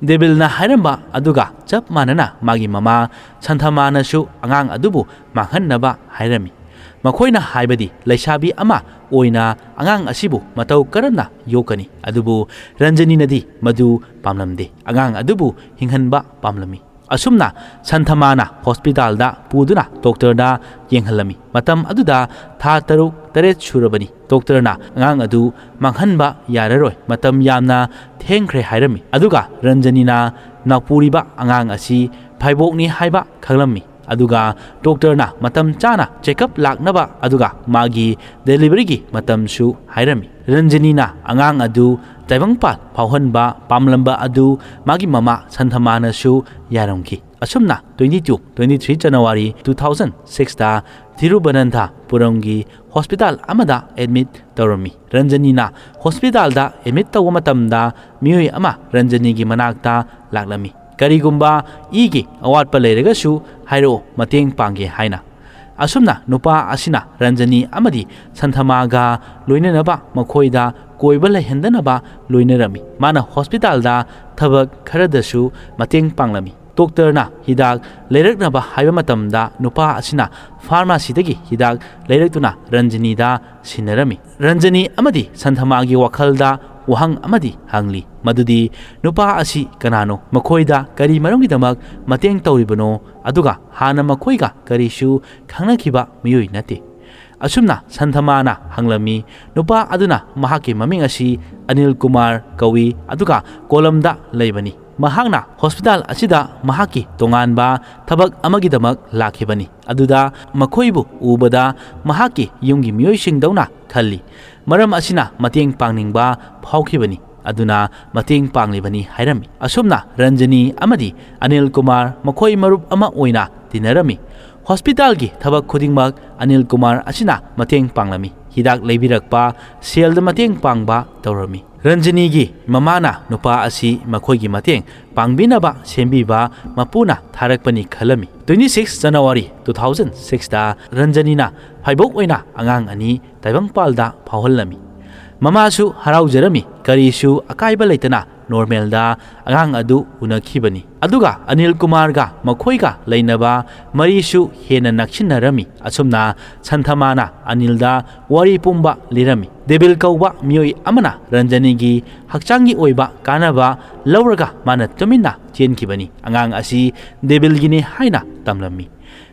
ꯗꯦꯕꯤꯜꯅ ꯍꯥꯏꯔꯝꯕ ꯑꯗꯨꯒ ꯆꯞ ꯃꯥꯟꯅꯅ ꯃꯥꯒꯤ ꯃꯃꯥ ꯁꯟꯊꯃꯥꯅꯁꯨ ꯑꯉꯥꯡ ꯑꯗꯨꯕꯨ ꯃꯥꯡꯍꯟꯅꯕ ꯍꯥꯏꯔꯝꯃꯤ꯫ ꯃꯈꯣꯏꯅ ꯍꯥꯏꯕꯗꯤ ꯂꯩꯁꯥꯕꯤ ꯑꯃ ꯑꯣꯏꯅ ꯑꯉꯥꯡ ꯑꯁꯤꯕꯨ ꯃꯇꯧ ꯀꯔꯝꯅ ꯌꯣꯛꯀꯅꯤ? ꯑꯗꯨꯕꯨ ꯔꯟꯖꯅꯤꯅꯗꯤ ꯃꯗꯨ ꯄꯥꯝꯂꯝꯗꯦ꯫ ꯑꯉꯥꯡ ꯑꯗꯨꯕꯨ ꯍꯤꯡꯍꯟꯕ ꯄꯥꯝꯂꯝꯃꯤ꯫ ꯑꯁꯨꯝꯅ ꯁꯟꯊꯃꯥꯅ ꯍꯣꯁꯄꯤꯇꯥꯜꯗ ꯄꯨꯗꯨꯅ ꯗꯣꯛꯇꯔꯗ ꯌꯦꯡꯍꯜꯂꯝꯃꯤ꯫ ꯃꯇꯝ ꯑꯗꯨꯗ ꯊꯥ ꯇꯔꯨꯛ ꯇꯔꯦꯠ ꯁꯨꯔꯕꯅꯤ꯫ ꯗꯣꯛꯇꯔꯅ ꯑꯉꯥꯡ ꯑꯗꯨ ꯃꯥꯡꯍꯟꯕ ꯌꯥꯔꯔꯣꯏ, ꯃꯇꯝ ꯌꯥꯝꯅ ꯊꯦꯡꯈ꯭ꯔꯦ ꯍꯥꯏꯔꯝꯃꯤ꯫ ꯑꯗꯨꯒ ꯔꯟꯖꯅꯤꯅ ꯅꯥꯎꯄꯨꯔꯤꯕ ꯑꯉꯥꯡ ꯑꯁꯤ ꯐꯥꯏꯕꯣꯛꯅꯤ ꯍꯥꯏꯕ ꯈꯪꯂꯝꯃꯤ꯫ ꯑꯗꯨꯒ ꯗꯣꯛꯇꯔꯅ ꯃꯇꯝ ꯆꯥꯅ ꯆꯦꯛꯑꯞ ꯂꯥꯛꯅꯕ ꯑꯗꯨꯒ ꯃꯥꯒꯤ ꯗꯦꯂꯤꯚꯔꯤꯒꯤ ꯃꯇꯝꯁꯨ ꯍꯥꯏꯔꯝꯃꯤ꯫ ꯔꯟꯖꯅꯤꯅ ꯑꯉꯥꯡ ꯑꯗꯨ ꯇꯥꯏꯕꯪꯄꯥꯟ ꯐꯥꯎꯍꯟꯕ ꯄꯥꯝꯂꯝꯕ ꯑꯗꯨ ꯃꯥꯒꯤ ꯃꯃꯥ ꯁꯟꯊꯃꯥꯅꯁꯨ ꯌꯥꯔꯝꯈꯤ꯫ ꯑꯁꯨꯝꯅ twenty two twenty three January two thousand ꯁꯤꯛꯁꯇ ꯊꯤꯔꯨꯕꯅꯟꯊꯄꯨꯔꯝꯒꯤ ꯍꯣꯁꯄꯤꯇꯥꯜ ꯑꯃꯗ ꯑꯦꯗꯃꯤꯠ ꯇꯧꯔꯝꯃꯤ꯫ ꯔꯟꯖꯅꯤꯅ ꯍꯣꯁꯄꯤꯇꯥꯜꯗ ꯑꯦꯗꯃꯤꯠ ꯇꯧꯕ ꯃꯇꯝꯗ ꯃꯤꯑꯣꯏ ꯑꯃ ꯔꯟꯖꯅꯤꯒꯤ ꯃꯅꯥꯛꯇ ꯂꯥꯛꯂꯝꯃꯤ꯫ "ꯀꯔꯤꯒꯨꯝꯕ ꯏꯒꯤ ꯑꯋꯥꯠꯄ ꯂꯩꯔꯒꯁꯨ ꯍꯥꯏꯔꯛꯑꯣ, ꯃꯇꯦꯡ ꯄꯥꯡꯒꯦ" ꯍꯥꯏꯅ꯫ ꯑꯁꯨꯝꯅ ꯅꯨꯄꯥ ꯑꯁꯤꯅ ꯔꯟꯖꯅꯤ ꯑꯃꯗꯤ ꯁꯟꯊꯃꯥꯒ ꯂꯣꯏꯅꯅꯕ ꯃꯈꯣꯏꯗ ꯀꯣꯏꯕ ꯂꯩꯍꯟꯗꯅꯕ ꯂꯣꯏꯅꯔꯝꯃꯤ꯫ ꯃꯥꯅ ꯍꯣꯁꯄꯤꯇꯥꯜꯗ ꯊꯕꯛ ꯈꯔꯗꯁꯨ ꯃꯇꯦꯡ ꯄꯥꯡꯂꯝꯃꯤ꯫ ꯗꯣꯛꯇꯔꯅ ꯍꯤꯗꯥꯛ ꯂꯩꯔꯛꯅꯕ ꯍꯥꯏꯕ ꯃꯇꯝꯗ ꯅꯨꯄꯥ ꯑꯁꯤꯅ ꯐꯥꯔꯃꯥꯁꯤꯗꯒꯤ ꯍꯤꯗꯥꯛ ꯂꯩꯔꯛꯇꯨꯅ ꯔꯟꯖꯅꯤꯗ ꯁꯤꯟꯅꯔꯝꯃꯤ꯫ ꯔꯟꯖꯅꯤ ꯑꯃꯗꯤ ꯁꯟꯊꯃꯥꯒꯤ ꯋꯥꯈꯜꯗ ꯋꯥꯍꯪ ꯑꯃꯗꯤ ꯍꯪꯂꯤ, ꯃꯗꯨꯗꯤ ꯅꯨꯄꯥ ꯑꯁꯤ ꯀꯅꯥꯅꯣ? ꯃꯈꯣꯏꯗ ꯀꯔꯤ ꯃꯔꯝꯒꯤꯗꯃꯛ ꯃꯇꯦꯡ ꯇꯧꯔꯤꯕꯅꯣ? ꯑꯗꯨꯒ ꯍꯥꯟꯅ ꯃꯈꯣꯏꯒ ꯀꯔꯤꯁꯨ ꯈꯪꯅꯈꯤꯕ ꯃꯤꯑꯣꯏ ꯅꯠꯇꯦ꯫ ꯑꯁꯨꯝꯅ ꯁꯟꯊꯃꯥꯅ ꯍꯪꯂꯝꯃꯤ꯫ ꯅꯨꯄꯥ ꯑꯗꯨꯅ ꯃꯍꯥꯛꯀꯤ ꯃꯃꯤꯡ ꯑꯁꯤ ꯑꯅꯤꯜ ꯀꯨꯃꯥꯔ ꯀꯧꯏ, ꯑꯗꯨꯒ ꯀꯣꯂꯝꯗ ꯂꯩꯕꯅꯤ꯫ ꯃꯍꯥꯛꯅ ꯍꯣꯁꯄꯤꯇꯥꯜ ꯑꯁꯤꯗ ꯃꯍꯥꯛꯀꯤ ꯇꯣꯉꯥꯟꯕ ꯊꯕꯛ ꯑꯃꯒꯤꯗꯃꯛ ꯂꯥꯛꯈꯤꯕꯅꯤ꯫ ꯑꯗꯨꯗ ꯃꯈꯣꯏꯕꯨ ꯎꯕꯗ ꯃꯍꯥꯛꯀꯤ ꯌꯨꯝꯒꯤ ꯃꯤꯑꯣꯏꯁꯤꯡꯗꯧꯅ ꯈꯜꯂꯤ꯫ ꯃꯔꯝ ꯑꯁꯤꯅ ꯃꯇꯦꯡ ꯄꯥꯡꯅꯤꯡꯕ ꯐꯥꯎꯈꯤꯕꯅꯤ꯫ ꯑꯗꯨꯅ ꯃꯇꯦꯡ ꯄꯥꯡꯂꯤꯕꯅꯤ ꯍꯥꯏꯔꯝꯃꯤ꯫ ꯑꯁꯨꯝꯅ ꯔꯟꯖꯅꯤ ꯑꯃꯗꯤ ꯑꯅꯤꯜ ꯀꯨꯃꯥꯔ ꯃꯈꯣꯏ ꯃꯔꯨꯞ ꯑꯃ ꯑꯣꯏꯅ ꯇꯤꯟꯅꯔꯝꯃꯤ꯫ ꯍꯣꯁꯄꯤꯇꯥꯜꯒꯤ ꯊꯕꯛ ꯈꯨꯗꯤꯡꯃꯛ ꯑꯅꯤꯜ ꯀꯨꯃꯥꯔ ꯑꯁꯤꯅ ꯃꯇꯦꯡ ꯄꯥꯡꯂꯝꯃꯤ꯫ ꯍꯤꯗꯥꯛ ꯂꯩꯕꯤꯔꯛꯄ, ꯁꯦꯜꯗ ꯃꯇꯦꯡ ꯄꯥꯡꯕ ꯇꯧꯔꯝꯃꯤ꯫ ꯔꯟꯖꯅꯤꯒꯤ ꯃꯃꯥꯅ ꯅꯨꯄꯥ ꯑꯁꯤ ꯃꯈꯣꯏꯒꯤ ꯃꯇꯦꯡ ꯄꯥꯡꯕꯤꯅꯕ ꯁꯦꯝꯕꯤꯕ ꯃꯄꯨꯅ ꯊꯥꯔꯛꯄꯅꯤ ꯈꯜꯂꯝꯃꯤ꯫ Twenty six January two thousand sixꯇ ꯔꯟꯖꯅꯤꯅ ꯐꯥꯏꯕꯣꯛ ꯑꯣꯏꯅ ꯑꯉꯥꯡ ꯑꯅꯤ ꯇꯥꯏꯕꯪꯄꯥꯜꯗ ꯐꯥꯎꯍꯜꯂꯝꯃꯤ꯫ ꯃꯃꯥꯁꯨ ꯍꯔꯥꯎꯖꯔꯝꯃꯤ, ꯀꯔꯤꯁꯨ ꯑꯀꯥꯏꯕ ꯂꯩꯇꯅ ꯅꯣꯔꯃꯦꯜꯗ ꯑꯉꯥꯡ ꯑꯗꯨ ꯎꯅꯈꯤꯕꯅꯤ꯫ ꯑꯗꯨꯒ ꯑꯅꯤꯜ ꯀꯨꯃꯥꯔꯒ ꯃꯈꯣꯏꯒ ꯂꯩꯅꯕ ꯃꯔꯤꯁꯨ ꯍꯦꯟꯅ ꯅꯛꯁꯤꯟꯅꯔꯝꯃꯤ꯫ ꯑꯁꯨꯝꯅ ꯁꯟꯊꯃꯥꯅ ꯑꯅꯤꯜꯗ ꯋꯥꯔꯤ ꯄꯨꯝꯕ ꯂꯤꯔꯝꯃꯤ꯫ ꯗꯦꯕꯤꯜ ꯀꯧꯕ ꯃꯤꯑꯣꯏ ꯑꯃꯅ ꯔꯟꯖꯅꯤꯒꯤ ꯍꯛꯆꯥꯡꯒꯤ ꯑꯣꯏꯕ ꯀꯥꯟꯅꯕ ꯂꯧꯔꯒ ꯃꯥꯅ ꯇꯨꯃꯤꯟꯅ ꯆꯦꯟꯈꯤꯕꯅꯤ꯫ ꯑꯉꯥꯡ ꯑꯁꯤ ꯗꯦꯕꯤꯜꯒꯤꯅꯤ ꯍꯥꯏꯅ ꯇꯝꯂꯝꯃꯤ꯫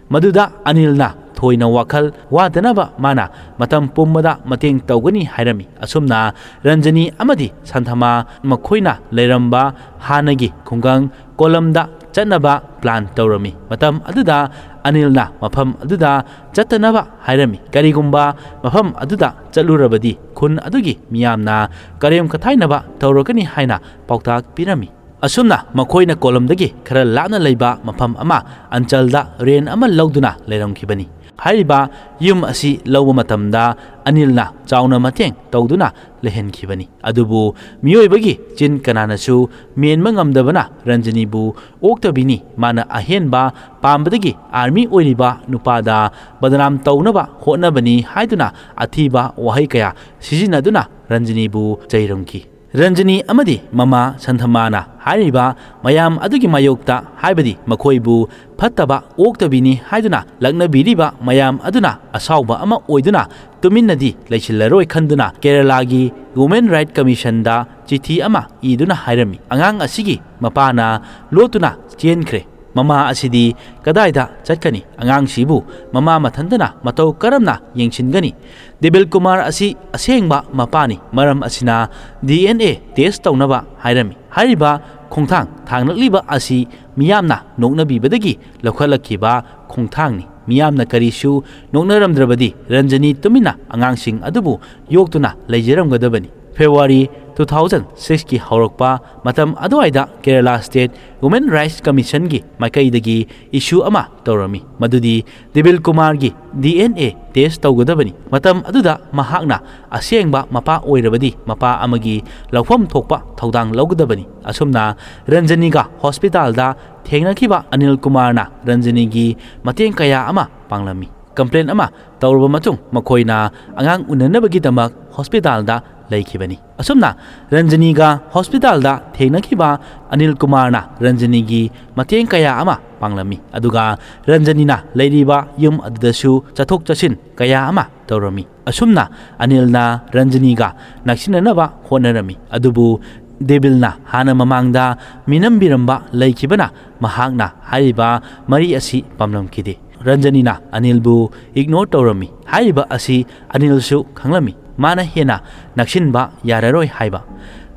ꯃꯗꯨꯗ ꯑꯅꯤꯜꯅ ꯊꯣꯏꯅ ꯋꯥꯈꯜ ꯋꯥꯗꯅꯕ ꯃꯥꯅ ꯃꯇꯝ ꯄꯨꯝꯕꯗ ꯃꯇꯦꯡ ꯇꯧꯒꯅꯤ ꯍꯥꯏꯔꯝꯃꯤ꯫ ꯑꯁꯨꯝꯅ ꯔꯟꯖꯅꯤ ꯑꯃꯗꯤ ꯁꯟꯊꯃꯥ ꯃꯈꯣꯏꯅ ꯂꯩꯔꯝꯕ ꯍꯥꯟꯅꯒꯤ ꯈꯨꯡꯒꯪ ꯀꯣꯂꯝꯗ ꯆꯠꯅꯕ ꯄ꯭ꯂꯥꯟ ꯇꯧꯔꯝꯃꯤ꯫ ꯃꯇꯝ ꯑꯗꯨꯗ ꯑꯅꯤꯜꯅ ꯃꯐꯝ ꯑꯗꯨꯗ ꯆꯠꯇꯅꯕ ꯍꯥꯏꯔꯝꯃꯤ꯫ ꯀꯔꯤꯒꯨꯝꯕ ꯃꯐꯝ ꯑꯗꯨꯗ ꯆꯠꯂꯨꯔꯕꯗꯤ ꯈꯨꯟ ꯑꯗꯨꯒꯤ ꯃꯤꯌꯥꯝꯅ ꯀꯔꯦꯝ ꯀꯊꯥꯏꯅꯕ ꯇꯧꯔꯛꯀꯅꯤ ꯍꯥꯏꯅ ꯄꯥꯎꯇꯥꯛ ꯄꯤꯔꯝꯃꯤ꯫ ꯑꯁꯨꯝꯅ ꯃꯈꯣꯏꯅ ꯀꯣꯂꯝꯗꯒꯤ ꯈꯔ ꯂꯥꯞꯅ ꯂꯩꯕ ꯃꯐꯝ ꯑꯃ ꯑꯟꯆꯜꯗ ꯔꯦꯟ ꯑꯃ ꯂꯧꯗꯨꯅ ꯂꯩꯔꯝꯈꯤꯕꯅꯤ꯫ ꯍꯥꯏꯔꯤꯕ ꯌꯨꯝ ꯑꯁꯤ ꯂꯧꯕ ꯃꯇꯝꯗ ꯑꯅꯤꯜꯅ ꯆꯥꯎꯅ ꯃꯇꯦꯡ ꯇꯧꯗꯨꯅ ꯂꯩꯍꯟꯈꯤꯕꯅꯤ꯫ ꯑꯗꯨꯕꯨ ꯃꯤꯑꯣꯏꯕꯒꯤ ꯆꯤꯟ ꯀꯅꯥꯅꯁꯨ ꯃꯦꯟꯕ ꯉꯝꯗꯕꯅ ꯔꯟꯖꯅꯤꯕꯨ ꯑꯣꯛꯇꯕꯤꯅꯤ꯫ ꯃꯥꯅ ꯑꯍꯦꯟꯕ ꯄꯥꯝꯕꯗꯒꯤ ꯑꯥꯔꯃꯤ ꯑꯣꯏꯔꯤꯕ ꯅꯨꯄꯥꯗ ꯕꯗꯅꯥꯝ ꯇꯧꯅꯕ ꯍꯣꯠꯅꯕꯅꯤ ꯍꯥꯏꯗꯨꯅ ꯑꯊꯤꯕ ꯋꯥꯍꯩ ꯀꯌꯥ ꯁꯤꯖꯤꯟꯅꯗꯨꯅ ꯔꯟꯖꯅꯤꯕꯨ ꯆꯩꯔꯝꯈꯤ꯫ ꯔꯟꯖꯅꯤ ꯑꯃꯗꯤ ꯃꯃꯥ ꯁꯟꯊꯃꯥꯅ ꯍꯥꯏꯔꯤꯕ ꯃꯌꯥꯝ ꯑꯗꯨꯒꯤ ꯃꯥꯌꯣꯛꯇ, ꯍꯥꯏꯕꯗꯤ ꯃꯈꯣꯏꯕꯨ ꯐꯠꯇꯕ ꯑꯣꯛꯇꯕꯤꯅꯤ ꯍꯥꯏꯗꯨꯅ ꯂꯛꯅꯕꯤꯔꯤꯕ ꯃꯌꯥꯝ ꯑꯗꯨꯅ ꯑꯁꯥꯎꯕ ꯑꯃ ꯑꯣꯏꯗꯨꯅ ꯇꯨꯃꯤꯟꯅꯗꯤ ꯂꯩꯁꯤꯜꯂꯔꯣꯏ ꯈꯟꯗꯨꯅ ꯀꯦꯔꯂꯥꯒꯤ Women Right Commissionꯗ ꯆꯤꯊꯤ ꯑꯃ ꯏꯗꯨꯅ ꯍꯥꯏꯔꯝꯃꯤ꯫ ꯑꯉꯥꯡ ꯑꯁꯤꯒꯤ ꯃꯄꯥꯅ ꯂꯣꯠꯇꯨꯅ ꯆꯦꯟꯈ꯭ꯔꯦ꯫ ꯃꯃꯥ ꯑꯁꯤꯗꯤ ꯀꯗꯥꯏꯗ ꯆꯠꯀꯅꯤ? ꯑꯉꯥꯡꯁꯤꯕꯨ ꯃꯃꯥ ꯃꯊꯟꯇꯅ ꯃꯇꯧ ꯀꯔꯝꯅ ꯌꯦꯡꯁꯤꯟꯒꯅꯤ? ꯗꯦꯕꯤꯜ ꯀꯨꯃꯥꯔ ꯑꯁꯤ ꯑꯁꯦꯡꯕ ꯃꯄꯥꯅꯤ꯫ ꯃꯔꯝ ꯑꯁꯤꯅ D N A test ꯇꯧꯅꯕ ꯍꯥꯏꯔꯝꯃꯤ꯫ ꯍꯥꯏꯔꯤꯕ ꯈꯣꯡꯊꯥꯡ ꯊꯥꯡꯂꯛꯂꯤꯕ ꯑꯁꯤ ꯃꯤꯌꯥꯝꯅ ꯅꯣꯛꯅꯕꯤꯕꯗꯒꯤ ꯂꯧꯈꯠꯂꯛꯈꯤꯕ ꯈꯣꯡꯊꯥꯡꯅꯤ꯫ ꯃꯤꯌꯥꯝꯅ ꯀꯔꯤꯁꯨ ꯅꯣꯛꯅꯔꯝꯗ꯭ꯔꯕꯗꯤ ꯔꯟꯖꯅꯤ ꯇꯨꯃꯤꯟꯅ ꯑꯉꯥꯡꯁꯤꯡ ꯑꯗꯨꯕꯨ ꯌꯣꯛꯇꯨꯅ ꯂꯩꯖꯔꯝꯒꯗꯕꯅꯤ꯫ February two thousand six ꯀꯤ ꯍꯧꯔꯛꯄ ꯃꯇꯝ ꯑꯗꯨꯋꯥꯏꯗ Kerala State Women Rights Commission ꯒꯤ ꯃꯥꯏꯀꯩꯗꯒꯤ issue ꯑꯃ ꯇꯧꯔꯝꯃꯤ, ꯃꯗꯨꯗꯤ devil ꯀꯨꯃꯥꯔꯒꯤ D N A test ꯇꯧꯒꯗꯕꯅꯤ꯫ ꯃꯇꯝ ꯑꯗꯨꯗ ꯃꯍꯥꯛꯅ ꯑꯁꯦꯡꯕ ꯃꯄꯥ ꯑꯣꯏꯔꯕꯗꯤ ꯃꯄꯥ ꯑꯃꯒꯤ ꯂꯧꯐꯝ ꯊꯣꯛꯄ ꯊꯧꯗꯥꯡ ꯂꯧꯒꯗꯕꯅꯤ꯫ ꯑꯁꯨꯝꯅ ꯔꯟꯖꯅꯤꯒ hospital ꯗ ꯊꯦꯡꯅꯈꯤꯕ ꯑꯅꯤꯜ ꯀꯨꯃꯥꯔꯅ ꯔꯟꯖꯅꯤꯒꯤ ꯃꯇꯦꯡ ꯀꯌꯥ ꯑꯃ ꯄꯥꯡꯂꯝꯃꯤ꯫ Complaint ꯑꯃ ꯇꯧꯔꯕ ꯃꯇꯨꯡ ꯃꯈꯣꯏꯅ ꯑꯉꯥꯡ ꯎꯅꯅꯕꯒꯤꯗꯃꯛ hospital ꯗ ꯂꯩꯈꯤꯕꯅꯤ꯫ ꯑꯁꯨꯝꯅ ꯔꯟꯖꯅꯤꯒ hospital ꯗ ꯊꯦꯡꯅꯈꯤꯕ ꯑꯅꯤꯜ ꯀꯨꯃꯥꯔꯅ ꯔꯟꯖꯅꯤꯒꯤ ꯃꯇꯦꯡ ꯀꯌꯥ ꯑꯃ ꯄꯥꯡꯂꯝꯃꯤ, ꯑꯗꯨꯒ ꯔꯟꯖꯅꯤꯅ ꯂꯩꯔꯤꯕ ꯌꯨꯝ ꯑꯗꯨꯗꯁꯨ ꯆꯠꯊꯣꯛ ꯆꯠꯁꯤꯟ ꯀꯌꯥ ꯑꯃ ꯇꯧꯔꯝꯃꯤ꯫ ꯑꯁꯨꯝꯅ ꯑꯅꯤꯜꯅ ꯔꯟꯖꯅꯤꯒ ꯅꯛꯁꯤꯟꯅꯅꯕ ꯍꯣꯠꯅꯔꯝꯃꯤ, ꯑꯗꯨꯕꯨ ꯗꯦꯕꯤꯜꯅ ꯍꯥꯟꯅ ꯃꯃꯥꯡꯗ ꯃꯤꯅꯝꯕꯤꯔꯝꯕ ꯂꯩꯈꯤꯕꯅ ꯃꯍꯥꯛꯅ ꯍꯥꯏꯔꯤꯕ ꯃꯔꯤ ꯑꯁꯤ ꯄꯥꯝꯂꯝꯈꯤꯗꯦ꯫ ꯔꯟꯖꯅꯤꯅ ꯑꯅꯤꯜꯕꯨ ignore ꯇꯧꯔꯝꯃꯤ꯫ ꯍꯥꯏꯔꯤꯕ ꯑꯁꯤ ꯑꯅꯤꯜꯁꯨ ꯈꯪꯂꯝꯃꯤ꯫ ꯃꯥꯅ ꯍꯦꯟꯅ ꯅꯛꯁꯤꯟꯕ ꯌꯥꯔꯔꯣꯏ ꯍꯥꯏꯕ꯫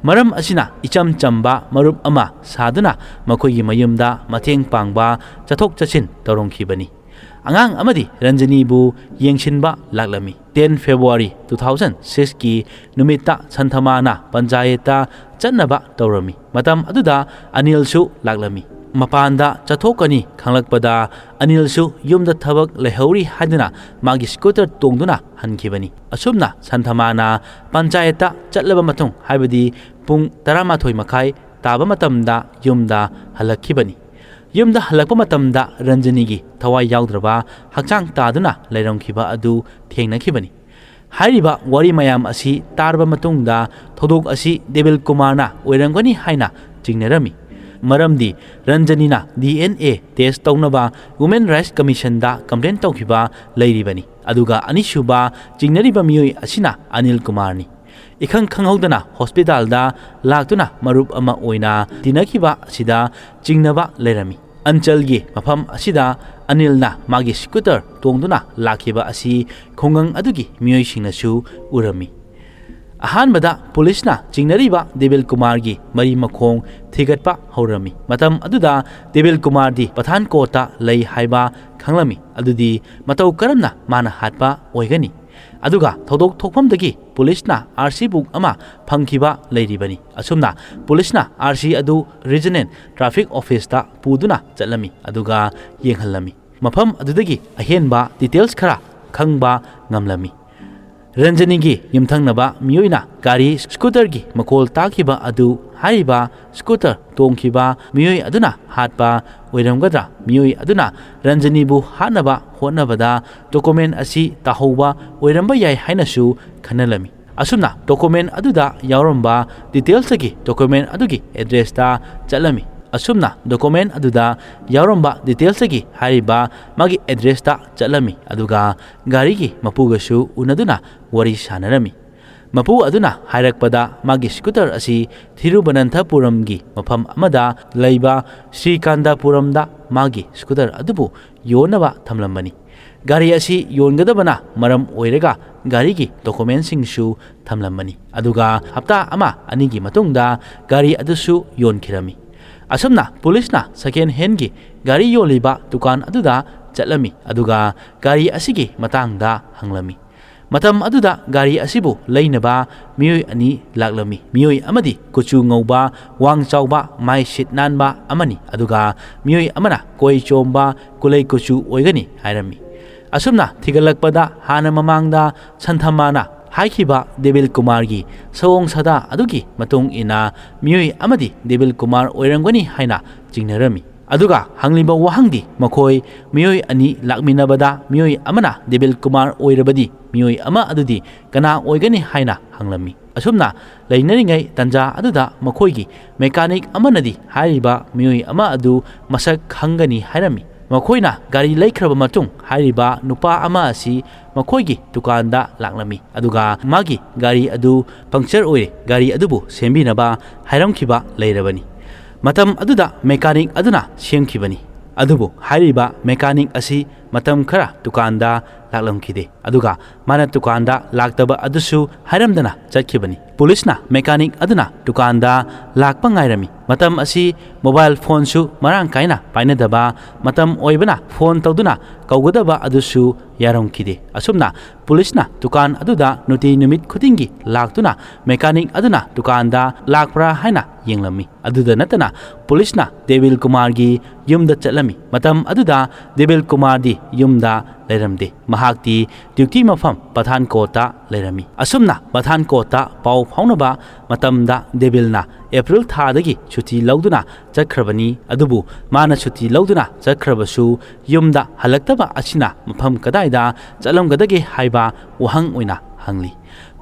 ꯃꯔꯝ ꯑꯁꯤꯅ ꯏꯆꯝ ꯆꯝꯕ ꯃꯔꯨꯞ ꯑꯃ ꯁꯥꯗꯨꯅ ꯃꯈꯣꯏꯒꯤ ꯃꯌꯨꯝꯗ ꯃꯇꯦꯡ ꯄꯥꯡꯕ, ꯆꯠꯊꯣꯛ ꯆꯠꯁꯤꯟ ꯇꯧꯔꯝꯈꯤꯕꯅꯤ꯫ ꯑꯉꯥꯡ ꯑꯃꯗꯤ ꯔꯟꯖꯅꯤꯕꯨ ꯌꯦꯡꯁꯤꯟꯕ ꯂꯥꯛꯂꯝꯃꯤ꯫ Ten February two thousand six ꯀꯤ ꯅꯨꯃꯤꯠꯇ ꯁꯟꯊꯃꯥꯅ ꯄꯟꯆꯥꯌꯠꯇ ꯆꯠꯅꯕ ꯇꯧꯔꯝꯃꯤ꯫ ꯃꯇꯝ ꯑꯗꯨꯗ ꯑꯅꯤꯜꯁꯨ ꯂꯥꯛꯂꯝꯃꯤ꯫ ꯃꯄꯥꯟꯗ ꯆꯠꯊꯣꯛꯀꯅꯤ ꯈꯪꯂꯛꯄꯗ ꯑꯅꯤꯜꯁꯨ ꯌꯨꯝꯗ ꯊꯕꯛ ꯂꯩꯍꯧꯔꯤ ꯍꯥꯏꯗꯨꯅ ꯃꯥꯒꯤ scooter ꯇꯣꯡꯗꯨꯅ ꯍꯟꯈꯤꯕꯅꯤ꯫ ꯑꯁꯨꯝꯅ ꯁꯟꯊꯃꯥꯅ ꯄꯟꯆꯥꯌꯠꯇ ꯆꯠꯂꯕ ꯃꯇꯨꯡ, ꯍꯥꯏꯕꯗꯤ ꯄꯨꯡ ꯇꯔꯥꯃꯥꯊꯣꯏ ꯃꯈꯥꯏ ꯇꯥꯕ ꯃꯇꯝꯗ ꯌꯨꯝꯗ ꯍꯜꯂꯛꯈꯤꯕꯅꯤ꯫ ꯌꯨꯝꯗ ꯍꯜꯂꯛꯄ ꯃꯇꯝꯗ ꯔꯟꯖꯅꯤꯒꯤ ꯊꯋꯥꯏ ꯌꯥꯎꯗ꯭ꯔꯕ ꯍꯛꯆꯥꯡ ꯇꯥꯗꯨꯅ ꯂꯩꯔꯝꯈꯤꯕ ꯑꯗꯨ ꯊꯦꯡꯅꯈꯤꯕꯅꯤ꯫ ꯍꯥꯏꯔꯤꯕ ꯋꯥꯔꯤ ꯃꯌꯥꯝ ꯑꯁꯤ ꯇꯥꯔꯕ ꯃꯇꯨꯡꯗ ꯊꯧꯗꯣꯛ ꯑꯁꯤ ꯗꯦꯕꯤꯜ ꯀꯨꯃꯥꯔꯅ ꯑꯣꯏꯔꯝꯒꯅꯤ ꯍꯥꯏꯅ ꯆꯤꯡꯅꯔꯝꯃꯤ꯫ ꯃꯔꯝꯗꯤ ꯔꯟꯖꯅꯤꯅ D N A test ꯇꯧꯅꯕ Women Rights Commission ꯗ complaint ꯇꯧꯈꯤꯕ ꯂꯩꯔꯤꯕꯅꯤ꯫ ꯑꯗꯨꯒ ꯑꯅꯤꯁꯨꯕ ꯆꯤꯡꯅꯔꯤꯕ ꯃꯤꯑꯣꯏ ꯑꯁꯤꯅ ꯑꯅꯤꯜ ꯀꯨꯃꯥꯔꯅꯤ꯫ ꯏꯈꯪ ꯈꯪꯍꯧꯗꯅ hospital ꯗ ꯂꯥꯛꯇꯨꯅ ꯃꯔꯨꯞ ꯑꯃ ꯑꯣꯏꯅ ꯇꯤꯟꯅꯈꯤꯕ ꯑꯁꯤꯗ ꯆꯤꯡꯅꯕ ꯂꯩꯔꯝꯃꯤ꯫ ꯑꯟꯆꯜꯒꯤ ꯃꯐꯝ ꯑꯁꯤꯗ ꯑꯅꯤꯜꯅ ꯃꯥꯒꯤ scooter ꯇꯣꯡꯗꯨꯅ ꯂꯥꯛꯈꯤꯕ ꯑꯁꯤ ꯈꯨꯡꯒꯪ ꯑꯗꯨꯒꯤ ꯃꯤꯑꯣꯏꯁꯤꯡꯅꯁꯨ ꯎꯔꯝꯃꯤ꯫ ꯑꯍꯥꯟꯕꯗ ꯄꯨꯂꯤꯁꯅ ꯆꯤꯡꯅꯔꯤꯕ ꯗꯦꯕꯤꯜ ꯀꯨꯃꯥꯔꯒꯤ ꯃꯔꯤ ꯃꯈꯣꯡ ꯊꯤꯒꯠꯄ ꯍꯧꯔꯝꯃꯤ꯫ ꯃꯇꯝ ꯑꯗꯨꯗ ꯗꯦꯕꯤꯜ ꯀꯨꯃꯥꯔꯗꯤ ꯄꯊꯥꯟꯀꯣꯠꯇ ꯂꯩ ꯍꯥꯏꯕ ꯈꯪꯂꯝꯃꯤ꯫ ꯑꯗꯨꯗꯤ ꯃꯇꯧ ꯀꯔꯝꯅ ꯃꯥꯅ ꯍꯥꯠꯄ ꯑꯣꯏꯒꯅꯤ? ꯑꯗꯨꯒ ꯊꯧꯗꯣꯛ ꯊꯣꯛꯐꯝꯗꯒꯤ ꯄꯨꯂꯤꯁꯅ RC book ꯑꯃ ꯐꯪꯈꯤꯕ ꯂꯩꯔꯤꯕꯅꯤ꯫ ꯑꯁꯨꯝꯅ ꯄꯨꯂꯤꯁꯅ RC ꯑꯗꯨ Regional Traffic Officeꯇ ꯄꯨꯗꯨꯅ ꯆꯠꯂꯝꯃꯤ, ꯑꯗꯨꯒ ꯌꯦꯡꯍꯜꯂꯝꯃꯤ꯫ ꯃꯐꯝ ꯑꯗꯨꯗꯒꯤ ꯑꯍꯦꯟꯕ details ꯈꯔ ꯈꯪꯕ ꯉꯝꯂꯝꯃꯤ꯫ ꯔꯟꯖꯅꯤꯒꯤ ꯌꯨꯝꯊꯪꯅꯕ ꯃꯤꯑꯣꯏꯅ ꯒꯥꯔꯤ scooterꯒꯤ ꯃꯈꯣꯜ ꯇꯥꯈꯤꯕ ꯑꯗꯨ ꯍꯥꯏꯔꯤꯕ scooter ꯇꯣꯡꯈꯤꯕ ꯃꯤꯑꯣꯏ ꯑꯗꯨꯅ ꯍꯥꯠꯄ ꯑꯣꯏꯔꯝꯒꯗ꯭ꯔꯥ? ꯃꯤꯑꯣꯏ ꯑꯗꯨꯅ ꯔꯟꯖꯅꯤꯕꯨ ꯍꯥꯠꯅꯕ ꯍꯣꯠꯅꯕꯗ document ꯑꯁꯤ ꯇꯥꯍꯧꯕ ꯑꯣꯏꯔꯝꯕ ꯌꯥꯏ ꯍꯥꯏꯅꯁꯨ ꯈꯟꯅꯂꯝꯃꯤ꯫ ꯑꯁꯨꯝꯅ document ꯑꯗꯨꯗ ꯌꯥꯎꯔꯝꯕ detailsꯇꯒꯤ document ꯑꯗꯨꯒꯤ addressꯇ ꯆꯠꯂꯝꯃꯤ꯫ ꯑꯁꯨꯝꯅ document ꯑꯗꯨꯗ ꯌꯥꯎꯔꯝꯕ detailsꯇꯒꯤ ꯍꯥꯏꯔꯤꯕ ꯃꯥꯒꯤ addressꯇ ꯆꯠꯂꯝꯃꯤ, ꯑꯗꯨꯒ ꯒꯥꯔꯤꯒꯤ ꯃꯄꯨꯒꯁꯨ ꯎꯅꯗꯨꯅ ꯋꯥꯔꯤ ꯁꯥꯟꯅꯔꯝꯃꯤ꯫ ꯃꯄꯨ ꯑꯗꯨꯅ ꯍꯥꯏꯔꯛꯄꯗ, ꯃꯥꯒꯤ scooter ꯑꯁꯤ ꯊꯤꯔꯨꯕꯅꯟꯊꯄꯨꯔꯝꯒꯤ ꯃꯐꯝ ꯑꯃꯗ ꯂꯩꯕ ꯁ꯭ꯔꯤꯀꯥꯟꯗꯥꯄꯨꯔꯝꯗ ꯃꯥꯒꯤ scooter ꯑꯗꯨꯕꯨ ꯌꯣꯟꯅꯕ ꯊꯝꯂꯝꯕꯅꯤ꯫ ꯒꯥꯔꯤ ꯑꯁꯤ ꯌꯣꯟꯒꯗꯕꯅ ꯃꯔꯝ ꯑꯣꯏꯔꯒ ꯒꯥꯔꯤꯒꯤ documentꯁꯤꯡꯁꯨ ꯊꯝꯂꯝꯕꯅꯤ꯫ ꯑꯗꯨꯒ ꯍꯞꯇꯥ ꯑꯃ ꯑꯅꯤꯒꯤ ꯃꯇꯨꯡꯗ ꯒꯥꯔꯤ ꯑꯗꯨꯁꯨ ꯌꯣꯟꯈꯤꯔꯝꯃꯤ꯫ ꯑꯁꯨꯝꯅ ꯄꯨꯂꯤꯁꯅ second handꯒꯤ ꯒꯥꯔꯤ ꯌꯣꯜꯂꯤꯕ ꯗꯨꯀꯥꯟ ꯑꯗꯨꯗ ꯆꯠꯂꯝꯃꯤ, ꯑꯗꯨꯒ ꯒꯥꯔꯤ ꯑꯁꯤꯒꯤ ꯃꯇꯥꯡꯗ ꯍꯪꯂꯝꯃꯤ꯫ ꯃꯇꯝ ꯑꯗꯨꯗ ꯒꯥꯔꯤ ꯑꯁꯤꯕꯨ ꯂꯩꯅꯕ ꯃꯤꯑꯣꯏ ꯑꯅꯤ ꯂꯥꯛꯂꯝꯃꯤ꯫ ꯃꯤꯑꯣꯏ ꯑꯃꯗꯤ ꯀꯨꯆꯨ ꯉꯧꯕ, ꯋꯥꯡ ꯆꯥꯎꯕ, ꯃꯥꯏ ꯁꯤꯠ ꯅꯥꯟꯕ ꯑꯃꯅꯤ, ꯑꯗꯨꯒ ꯃꯤꯑꯣꯏ ꯑꯃꯅ ꯀꯣꯏ ꯆꯣꯝꯕ, ꯀꯨꯂꯩ ꯀꯨꯆꯨ ꯑꯣꯏꯒꯅꯤ ꯍꯥꯏꯔꯝꯃꯤ꯫ ꯑꯁꯨꯝꯅ ꯊꯤꯒꯠꯂꯛꯄꯗ, ꯍꯥꯟꯅ ꯃꯃꯥꯡꯗ ꯁꯟꯊꯃꯥꯅ ꯍꯥꯏꯈꯤꯕ ꯗꯦꯕꯤꯜ ꯀꯨꯃꯥꯔꯒꯤ ꯁꯑꯣꯡ ꯁꯥꯗꯥ ꯑꯗꯨꯒꯤ ꯃꯇꯨꯡ ꯏꯟꯅ ꯃꯤꯑꯣꯏ ꯑꯃꯗꯤ ꯗꯦꯕꯤꯜ ꯀꯨꯃꯥꯔ ꯑꯣꯏꯔꯝꯒꯅꯤ ꯍꯥꯏꯅ ꯆꯤꯡꯅꯔꯝꯃꯤ꯫ ꯑꯗꯨꯒ ꯍꯪꯂꯤꯕ ꯋꯥꯍꯪꯗꯤ, ꯃꯈꯣꯏ ꯃꯤꯑꯣꯏ ꯑꯅꯤ ꯂꯥꯛꯃꯤꯟꯅꯕꯗ ꯃꯤꯑꯣꯏ ꯑꯃꯅ ꯗꯦꯕꯤꯜ ꯀꯨꯃꯥꯔ ꯑꯣꯏꯔꯕꯗꯤ ꯃꯤꯑꯣꯏ ꯑꯃ ꯑꯗꯨꯗꯤ ꯀꯅꯥ ꯑꯣꯏꯒꯅꯤ ꯍꯥꯏꯅ ꯍꯪꯂꯝꯃꯤ꯫ ꯑꯁꯨꯝꯅ ꯂꯩꯅꯔꯤꯉꯩ ꯇꯟꯖꯥ ꯑꯗꯨꯗ ꯃꯈꯣꯏꯒꯤ mechanic ꯑꯃꯅꯗꯤ ꯍꯥꯏꯔꯤꯕ ꯃꯤꯑꯣꯏ ꯑꯃ ꯑꯗꯨ ꯃꯁꯛ ꯈꯪꯒꯅꯤ ꯍꯥꯏꯔꯝꯃꯤ꯫ ꯃꯈꯣꯏꯅ ꯒꯥꯔꯤ ꯂꯩꯈ꯭ꯔꯕ ꯃꯇꯨꯡ, ꯍꯥꯏꯔꯤꯕ ꯅꯨꯄꯥ ꯑꯃ ꯑꯁꯤ ꯃꯈꯣꯏꯒꯤ ꯗꯨꯀꯥꯟꯗ ꯂꯥꯛꯂꯝꯃꯤ, ꯑꯗꯨꯒ ꯃꯥꯒꯤ ꯒꯥꯔꯤ ꯑꯗꯨ puncture ꯑꯣꯏꯔꯦ, ꯒꯥꯔꯤ ꯑꯗꯨꯕꯨ ꯁꯦꯝꯕꯤꯅꯕ ꯍꯥꯏꯔꯝꯈꯤꯕ ꯂꯩꯔꯕꯅꯤ꯫ ꯃꯇꯝ ꯑꯗꯨꯗ mechanic ꯑꯗꯨꯅ ꯁꯦꯝꯈꯤꯕꯅꯤ꯫ ꯑꯗꯨꯕꯨ ꯍꯥꯏꯔꯤꯕ mechanic ꯑꯁꯤ ꯃꯇꯝ ꯈꯔ ꯗꯨꯀꯥꯟꯗ ꯂꯥꯛꯂꯝꯈꯤꯗꯦ, ꯑꯗꯨꯒ ꯃꯥꯅ ꯗꯨꯀꯥꯟꯗ ꯂꯥꯛꯇꯕ ꯑꯗꯨꯁꯨ ꯍꯥꯏꯔꯝꯗꯅ ꯆꯠꯈꯤꯕꯅꯤ꯫ ꯄꯨꯂꯤꯁꯅ mechanic ꯑꯗꯨꯅ ꯗꯨꯀꯥꯟꯗ ꯂꯥꯛꯄ ꯉꯥꯏꯔꯝꯃꯤ꯫ ꯃꯇꯝ ꯑꯁꯤ ꯃꯣꯕꯥꯏꯜ ꯐꯣꯟꯁꯨ ꯃꯔꯥꯡ ꯀꯥꯏꯅ ꯄꯥꯏꯅꯗꯕ ꯃꯇꯝ ꯑꯣꯏꯕꯅ ꯐꯣꯟ ꯇꯧꯗꯨꯅ ꯀꯧꯒꯗꯕ ꯑꯗꯨꯁꯨ ꯌꯥꯔꯝꯈꯤꯗꯦ꯫ ꯑꯁꯨꯝꯅ ꯄꯨꯂꯤꯁꯅ ꯗꯨꯀꯥꯟ ꯑꯗꯨꯗ ꯅꯨꯡꯇꯤ ꯅꯨꯃꯤꯠ ꯈꯨꯗꯤꯡꯒꯤ ꯂꯥꯛꯇꯨꯅ ꯃꯦꯀꯥꯅꯤꯛ ꯑꯗꯨꯅ ꯗꯨꯀꯥꯟꯗ ꯂꯥꯛꯄ꯭ꯔꯥ ꯍꯥꯏꯅ ꯌꯦꯡꯂꯝꯃꯤ꯫ ꯑꯗꯨꯗ ꯅꯠꯇꯅ ꯄꯨꯂꯤꯁꯅ ꯗꯦꯕꯤꯜ ꯀꯨꯃꯥꯔꯒꯤ ꯌꯨꯝꯗ ꯆꯠꯂꯝꯃꯤ꯫ ꯃꯇꯝ ꯑꯗꯨꯗ ꯗꯦꯕꯤꯜ ꯀꯨꯃꯥꯔꯗꯤ ꯌꯨꯝꯗ ꯂꯩꯔꯝꯗꯦ꯫ ꯃꯍꯥꯛꯇꯤ ꯗ꯭ꯌꯨꯇꯤ ꯃꯐꯝ ꯄꯊꯥꯟꯀꯣꯠꯇ ꯂꯩꯔꯝꯃꯤ꯫ ꯑꯁꯨꯝꯅ ꯄꯊꯥꯟꯀꯣꯠꯇ ꯄꯥꯎ ꯐꯥꯎꯅꯕ ꯃꯇꯝꯗ ꯗꯦꯕꯤꯜꯅ ꯑꯦꯄ꯭ꯔꯤꯜ ꯊꯥꯗꯒꯤ ꯁꯨꯇꯤ ꯂꯧꯗꯨꯅ ꯆꯠꯈ꯭ꯔꯕꯅꯤ꯫ ꯑꯗꯨꯕꯨ ꯃꯥꯅ ꯁꯨꯇꯤ ꯂꯧꯗꯨꯅ ꯆꯠꯈ꯭ꯔꯕꯁꯨ ꯌꯨꯝꯗ ꯍꯜꯂꯛꯇꯕ ꯑꯁꯤꯅ ꯃꯐꯝ ꯀꯗꯥꯏꯗ ꯆꯠꯂꯝꯒꯗꯒꯦ ꯍꯥꯏꯕ ꯋꯥꯍꯪ ꯑꯣꯏꯅ ꯍꯪꯂꯤ꯫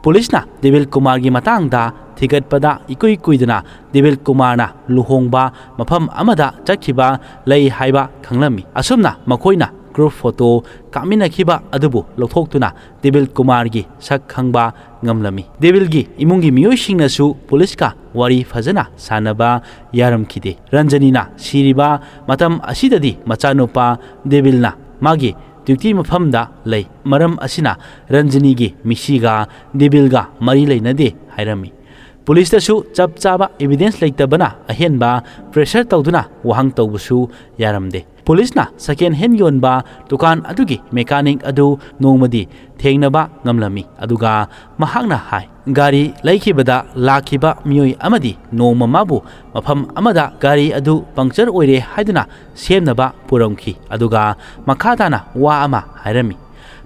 ꯄꯨꯂꯤꯁꯅ ꯗꯦꯕꯤꯜ ꯀꯨꯃꯥꯔꯒꯤ ꯃꯇꯥꯡꯗ ꯊꯤꯒꯠꯄꯗ ꯏꯀꯨꯏ ꯀꯨꯏꯗꯅ ꯗꯦꯕꯤꯜ ꯀꯨꯃꯥꯔꯅ ꯂꯨꯍꯣꯡꯕ ꯃꯐꯝ ꯑꯃꯗ ꯆꯠꯈꯤꯕ ꯂꯩ ꯍꯥꯏꯕ ꯈꯪꯂꯝꯃꯤ꯫ ꯑꯁꯨꯝꯅ ꯃꯈꯣꯏꯅ ꯒ꯭ꯔꯨꯞ ꯐꯣꯇꯣ ꯀꯥꯞꯃꯤꯟꯅꯈꯤꯕ ꯑꯗꯨꯕꯨ ꯂꯧꯊꯣꯛꯇꯨꯅ ꯗꯦꯕꯤꯜ ꯀꯨꯃꯥꯔꯒꯤ ꯁꯛ ꯈꯪꯕ ꯉꯝꯂꯝꯃꯤ꯫ ꯗꯦꯕꯤꯜꯒꯤ ꯏꯃꯨꯡꯒꯤ ꯃꯤꯑꯣꯏꯁꯤꯡꯅꯁꯨ ꯄꯨꯂꯤꯁꯀ ꯋꯥꯔꯤ ꯐꯖꯅ ꯁꯥꯟꯅꯕ ꯌꯥꯔꯝꯈꯤꯗꯦ꯫ ꯔꯟꯖꯅꯤꯅ ꯁꯤꯔꯤꯕ ꯃꯇꯝ ꯑꯁꯤꯗꯗꯤ ꯃꯆꯥꯅꯨꯄꯥ ꯗꯦꯕꯤꯜꯅ ꯃꯥꯒꯤ ꯗ꯭ꯌꯨꯇꯤ ꯃꯐꯝꯗ ꯂꯩ꯫ ꯃꯔꯝ ꯑꯁꯤꯅ ꯔꯟꯖꯅꯤꯒꯤ ꯃꯤꯁꯤꯒ ꯗꯦꯕꯤꯜꯒ ꯃꯔꯤ ꯂꯩꯅꯗꯦ ꯍꯥꯏꯔꯝꯃꯤ꯫ ꯄꯨꯂꯤꯁꯇꯁꯨ ꯆꯞ ꯆꯥꯕ ꯏꯕꯤꯗꯦꯟꯁ ꯂꯩꯇꯕꯅ ꯑꯍꯦꯟꯕ ꯄ꯭ꯔꯦꯁꯔ ꯇꯧꯗꯨꯅ ꯋꯥꯍꯪ ꯇꯧꯕꯁꯨ ꯌꯥꯔꯝꯗꯦ꯫ ꯄꯨꯂꯤꯁꯅ ꯁꯦꯀꯦꯟ ꯍꯦꯟ ꯌꯣꯟꯕ ꯗꯨꯀꯥꯟ ꯑꯗꯨꯒꯤ ꯃꯦꯀꯥꯅꯤꯛ ꯑꯗꯨ ꯅꯣꯡꯃꯗꯤ ꯊꯦꯡꯅꯕ ꯉꯝꯂꯝꯃꯤ꯫ ꯑꯗꯨꯒ ꯃꯍꯥꯛꯅ ꯍꯥꯏ, ꯒꯥꯔꯤ ꯂꯩꯈꯤꯕꯗ ꯂꯥꯛꯈꯤꯕ ꯃꯤꯑꯣꯏ ꯑꯃꯗꯤ ꯅꯣꯡꯃ ꯃꯥꯕꯨ ꯃꯐꯝ ꯑꯃꯗ ꯒꯥꯔꯤ ꯑꯗꯨ ꯄꯪꯆꯔ ꯑꯣꯏꯔꯦ ꯍꯥꯏꯗꯨꯅ ꯁꯦꯝꯅꯕ ꯄꯨꯔꯝꯈꯤ꯫ ꯑꯗꯨꯒ ꯃꯈꯥ ꯇꯥꯅ ꯋꯥ ꯑꯃ ꯍꯥꯏꯔꯝꯃꯤ꯫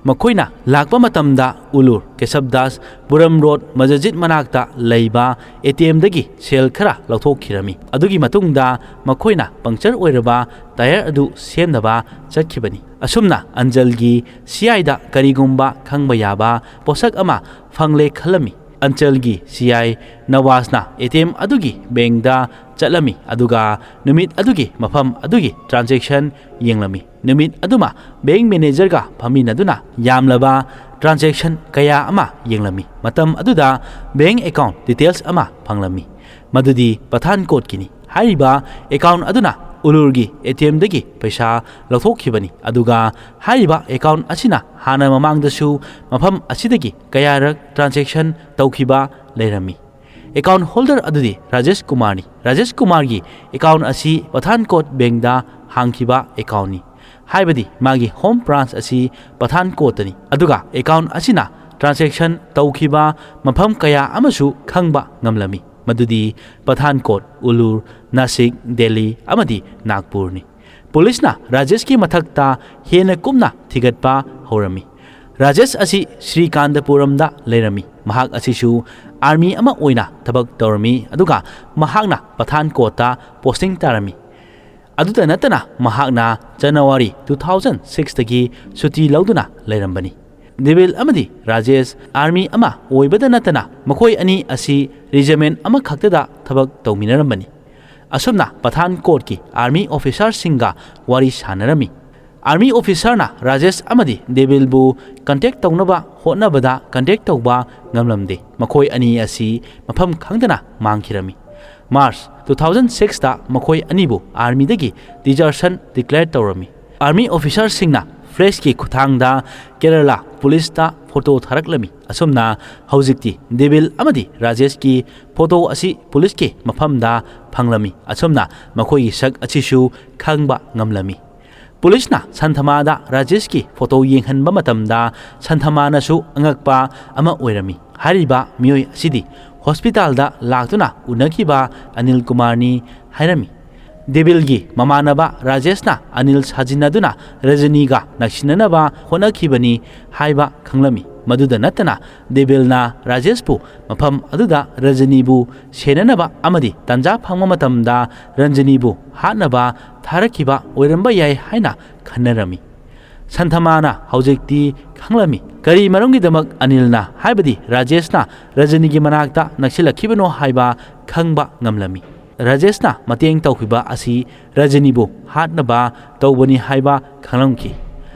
ꯃꯈꯣꯏꯅ ꯂꯥꯛꯄ ꯃꯇꯝꯗ ꯎꯂꯨꯔ ꯀꯦꯁꯕꯗꯥꯁ ꯄꯨꯔꯝ ꯔꯣꯗ ꯃꯁꯖꯤꯗ ꯃꯅꯥꯛꯇ ꯂꯩꯕ ꯑꯦ ꯇꯤ ꯑꯦꯝꯗꯒꯤ ꯁꯦꯜ ꯈꯔ ꯂꯧꯊꯣꯛꯈꯤꯔꯝꯃꯤ꯫ ꯑꯗꯨꯒꯤ ꯃꯇꯨꯡꯗ ꯃꯈꯣꯏꯅ ꯄꯪꯆꯔ ꯑꯣꯏꯔꯕ ꯇꯥꯌꯔ ꯑꯗꯨ ꯁꯦꯝꯅꯕ ꯆꯠꯈꯤꯕꯅꯤ꯫ ꯑꯁꯨꯝꯅ ꯑꯟꯖꯜꯒꯤ ꯁꯤ ꯑꯥꯏꯗ ꯀꯔꯤꯒꯨꯝꯕ ꯈꯪꯕ ꯌꯥꯕ ꯄꯣꯠꯁꯛ ꯑꯃ ꯐꯪꯂꯦ ꯈꯜꯂꯝꯃꯤ꯫ ꯑꯟꯆꯜꯒꯤ C I ꯅꯋꯥꯖꯅ A T M ꯑꯗꯨꯒꯤ ꯕꯦꯡꯗ ꯆꯠꯂꯝꯃꯤ, ꯑꯗꯨꯒ ꯅꯨꯃꯤꯠ ꯑꯗꯨꯒꯤ ꯃꯐꯝ ꯑꯗꯨꯒꯤ ꯇ꯭ꯔꯥꯟꯖꯦꯛꯁꯟ ꯌꯦꯡꯂꯝꯃꯤ꯫ ꯅꯨꯃꯤꯠ ꯑꯗꯨꯃ ꯕꯦꯡ ꯃꯦꯅꯦꯖꯔꯒ ꯐꯝꯃꯤꯟꯅꯗꯨꯅ ꯌꯥꯝꯂꯕ ꯇ꯭ꯔꯥꯟꯖꯦꯛꯁꯟ ꯀꯌꯥ ꯑꯃ ꯌꯦꯡꯂꯝꯃꯤ꯫ ꯃꯇꯝ ꯑꯗꯨꯗ ꯕꯦꯡ ꯑꯦꯀꯥꯎꯟ ꯗꯤꯇꯦꯜꯁ ꯑꯃ ꯐꯪꯂꯝꯃꯤ, ꯃꯗꯨꯗꯤ ꯄꯊꯥꯟꯀꯣꯠꯀꯤꯅꯤ꯫ ꯍꯥꯏꯔꯤꯕ ꯑꯦꯀꯥꯎꯟ ꯑꯗꯨꯅ ꯎꯂꯨꯔꯒꯤ ꯑꯦ ꯇꯤ ꯑꯦꯝꯗꯒꯤ ꯄꯩꯁꯥ ꯂꯧꯊꯣꯛꯈꯤꯕꯅꯤ, ꯑꯗꯨꯒ ꯍꯥꯏꯔꯤꯕ ꯑꯦꯀꯥꯎꯟ ꯑꯁꯤꯅ ꯍꯥꯟꯅ ꯃꯃꯥꯡꯗꯁꯨ ꯃꯐꯝ ꯑꯁꯤꯗꯒꯤ ꯀꯌꯥꯔꯛ ꯇ꯭ꯔꯥꯟꯖꯦꯛꯁꯟ ꯇꯧꯈꯤꯕ ꯂꯩꯔꯝꯃꯤ꯫ ꯑꯦꯀꯥꯎꯟ ꯍꯣꯜꯗꯔ ꯑꯗꯨꯗꯤ ꯔꯥꯖꯦꯁ ꯀꯨꯃꯥꯔꯅꯤ꯫ ꯔꯥꯖꯦꯁ ꯀꯨꯃꯥꯔꯒꯤ ꯑꯦꯀꯥꯎꯟ ꯑꯁꯤ ꯄꯊꯥꯟꯀꯣꯠ ꯕꯦꯡꯗ ꯍꯥꯡꯈꯤꯕ ꯑꯦꯀꯥꯎꯟꯅꯤ, ꯍꯥꯏꯕꯗꯤ ꯃꯥꯒꯤ ꯍꯣꯝ ꯕ꯭ꯔꯥꯟꯁ ꯑꯁꯤ ꯄꯊꯥꯟꯀꯣꯠꯇꯅꯤ꯫ ꯑꯗꯨꯒ ꯑꯦꯀꯥꯎꯟ ꯑꯁꯤꯅ ꯇ꯭ꯔꯥꯟꯖꯦꯛꯁꯟ ꯇꯧꯈꯤꯕ ꯃꯐꯝ ꯀꯌꯥ ꯑꯃꯁꯨ ꯈꯪꯕ ꯉꯝꯂꯝꯃꯤ, ꯃꯗꯨꯗꯤ ꯄꯊꯥꯟꯀꯣꯠ, ꯎꯂꯨꯔ, ꯅꯥꯁꯤꯛ, ꯗꯦꯜꯂꯤ ꯑꯃꯗꯤ ꯅꯥꯒꯄꯨꯔꯅꯤ꯫ ꯄꯨꯂꯤꯁꯅ ꯔꯥꯖꯦꯁꯀꯤ ꯃꯊꯛꯇ ꯍꯦꯟꯅ ꯀꯨꯞꯅ ꯊꯤꯒꯠꯄ ꯍꯧꯔꯝꯃꯤ꯫ ꯔꯥꯖꯦꯁ ꯑꯁꯤ ꯁ꯭ꯔꯤꯀꯥꯟꯇꯄꯨꯔꯝꯗ ꯂꯩꯔꯝꯃꯤ꯫ ꯃꯍꯥꯛ ꯑꯁꯤꯁꯨ ꯑꯥꯔꯃꯤ ꯑꯃ ꯑꯣꯏꯅ ꯊꯕꯛ ꯇꯧꯔꯝꯃꯤ, ꯑꯗꯨꯒ ꯃꯍꯥꯛꯅ ꯄꯊꯥꯟꯀꯣꯠꯇ ꯄꯣꯁꯇꯤꯡ ꯇꯥꯔꯝꯃꯤ꯫ ꯑꯗꯨꯇ ꯅꯠꯇꯅ ꯃꯍꯥꯛꯅ ꯖꯅꯋꯥꯔꯤ ꯇꯨ ꯊꯥꯎꯖꯟ ꯁꯤꯛꯁꯇꯒꯤ ꯁꯨꯇꯤ ꯂꯧꯗꯨꯅ ꯂꯩꯔꯝꯕꯅꯤ꯫ ꯗꯦꯕꯤꯜ ꯑꯃꯗꯤ ꯔꯥꯖꯦꯁ ꯑꯥꯔꯃꯤ ꯑꯃ ꯑꯣꯏꯕꯗ ꯅꯠꯇꯅ ꯃꯈꯣꯏ ꯑꯅꯤ ꯑꯁꯤ ꯔꯤꯖꯤꯃꯦꯟ ꯑꯃꯈꯛꯇꯗ ꯊꯕꯛ ꯇꯧꯃꯤꯟꯅꯔꯝꯕꯅꯤ꯫ ꯑꯁꯨꯝꯅ ꯄꯊꯥꯟꯀꯣꯠꯀꯤ ꯑꯥꯔꯃꯤ ꯑꯣꯐꯤꯁꯥꯔꯁꯤꯡꯒ ꯋꯥꯔꯤ ꯁꯥꯟꯅꯔꯝꯃꯤ꯫ ꯑꯥꯔꯃꯤ ꯑꯣꯐꯤꯁꯥꯔꯅ ꯔꯥꯖꯦꯁ ꯑꯃꯗꯤ ꯗꯦꯕꯤꯜꯕꯨ ꯀꯟꯇꯦꯛ ꯇꯧꯅꯕ ꯍꯣꯠꯅꯕꯗ ꯀꯟꯇꯦꯛ ꯇꯧꯕ ꯉꯝꯂꯝꯗꯦ꯫ ꯃꯈꯣꯏ ꯑꯅꯤ ꯑꯁꯤ ꯃꯐꯝ ꯈꯪꯗꯅ ꯃꯥꯡꯈꯤꯔꯝꯃꯤ꯫ ꯃꯥꯔꯆ ꯇꯨ ꯊꯥꯎꯖꯟ ꯁꯤꯛꯁꯇ ꯃꯈꯣꯏ ꯑꯅꯤꯕꯨ ꯑꯥꯔꯃꯤꯗꯒꯤ ꯗꯤꯖꯔꯁꯟ ꯗꯤꯀ꯭ꯂꯦꯌꯔ ꯇꯧꯔꯝꯃꯤ꯫ ꯑꯥꯔꯃꯤ ꯑꯣꯐꯤꯁꯥꯔꯁꯤꯡꯅ ꯐ꯭ꯂꯦꯁꯀꯤ ꯈꯨꯠꯊꯥꯡꯗ ꯀꯦꯔꯂꯥ ꯄꯨꯂꯤꯁꯇ ꯐꯣꯇꯣ ꯊꯥꯔꯛꯂꯝꯃꯤ꯫ ꯑꯁꯨꯝꯅ ꯍꯧꯖꯤꯛꯇꯤ ꯗꯦꯕꯤꯜ ꯑꯃꯗꯤ ꯔꯥꯖꯦꯁꯀꯤ ꯐꯣꯇꯣ ꯑꯁꯤ ꯄꯨꯂꯤꯁꯀꯤ ꯃꯐꯝꯗ ꯐꯪꯂꯝꯃꯤ꯫ ꯑꯁꯨꯝꯅ ꯃꯈꯣꯏꯒꯤ ꯁꯛ ꯑꯁꯤꯁꯨ ꯈꯪꯕ ꯉꯝꯂꯝꯃꯤ꯫ ꯄꯨꯂꯤꯁꯅ ꯁꯟꯊꯃꯥꯗ ꯔꯥꯖꯦꯁꯀꯤ ꯐꯣꯇꯣ ꯌꯦꯡꯍꯟꯕ ꯃꯇꯝꯗ ꯁꯟꯊꯃꯥꯅꯁꯨ ꯑꯉꯛꯄ ꯑꯃ ꯑꯣꯏꯔꯝꯃꯤ꯫ ꯍꯥꯏꯔꯤꯕ ꯃꯤꯑꯣꯏ ꯑꯁꯤꯗꯤ ꯍꯣꯁꯄꯤꯇꯥꯜꯗ ꯂꯥꯛꯇꯨꯅ ꯎꯅꯈꯤꯕ ꯑꯅꯤꯜ ꯀꯨꯃꯥꯔꯅꯤ ꯍꯥꯏꯔꯝꯃꯤ꯫ ꯗꯦꯕꯤꯜꯒꯤ ꯃꯃꯥꯟꯅꯕ ꯔꯥꯖꯦꯁꯅ ꯑꯅꯤꯜ ꯁꯥꯖꯤꯟꯅꯗꯨꯅ ꯔꯖꯅꯤꯒ ꯅꯛꯁꯤꯟꯅꯅꯕ ꯍꯣꯠꯅꯈꯤꯕꯅꯤ ꯍꯥꯏꯕ ꯈꯪꯂꯝꯃꯤ꯫ ꯃꯗꯨꯗ ꯅꯠꯇꯅ ꯗꯦꯕꯤꯜꯅ ꯔꯥꯖꯦꯁꯄꯨ ꯃꯐꯝ ꯑꯗꯨꯗ ꯔꯖꯅꯤꯕꯨ ꯁꯦꯟꯅꯅꯕ ꯑꯃꯗꯤ ꯇꯥꯟꯖꯥ ꯐꯪꯕ ꯃꯇꯝꯗ ꯔꯟꯖꯅꯤꯕꯨ ꯍꯥꯠꯅꯕ ꯊꯥꯔꯛꯈꯤꯕ ꯑꯣꯏꯔꯝꯕ ꯌꯥꯏ ꯍꯥꯏꯅ ꯈꯟꯅꯔꯝꯃꯤ꯫ ꯁꯟꯊꯃꯥꯅ ꯍꯧꯖꯤꯛꯇꯤ ꯈꯪꯂꯝꯃꯤ ꯀꯔꯤ ꯃꯔꯝꯒꯤꯗꯃꯛ ꯑꯅꯤꯜꯅ, ꯍꯥꯏꯕꯗꯤ ꯔꯥꯖꯦꯁꯅ, ꯔꯖꯅꯤꯒꯤ ꯃꯅꯥꯛꯇ ꯅꯛꯁꯤꯜꯂꯛꯈꯤꯕꯅꯣ ꯍꯥꯏꯕ ꯈꯪꯕ ꯉꯝꯂꯝꯃꯤ꯫ ꯔꯥꯖꯦꯁꯅ ꯃꯇꯦꯡ ꯇꯧꯈꯤꯕ ꯑꯁꯤ ꯔꯖꯅꯤꯕꯨ ꯍꯥꯠꯅꯕ ꯇꯧꯕꯅꯤ ꯍꯥꯏꯕ ꯈꯪꯂꯝꯈꯤ꯫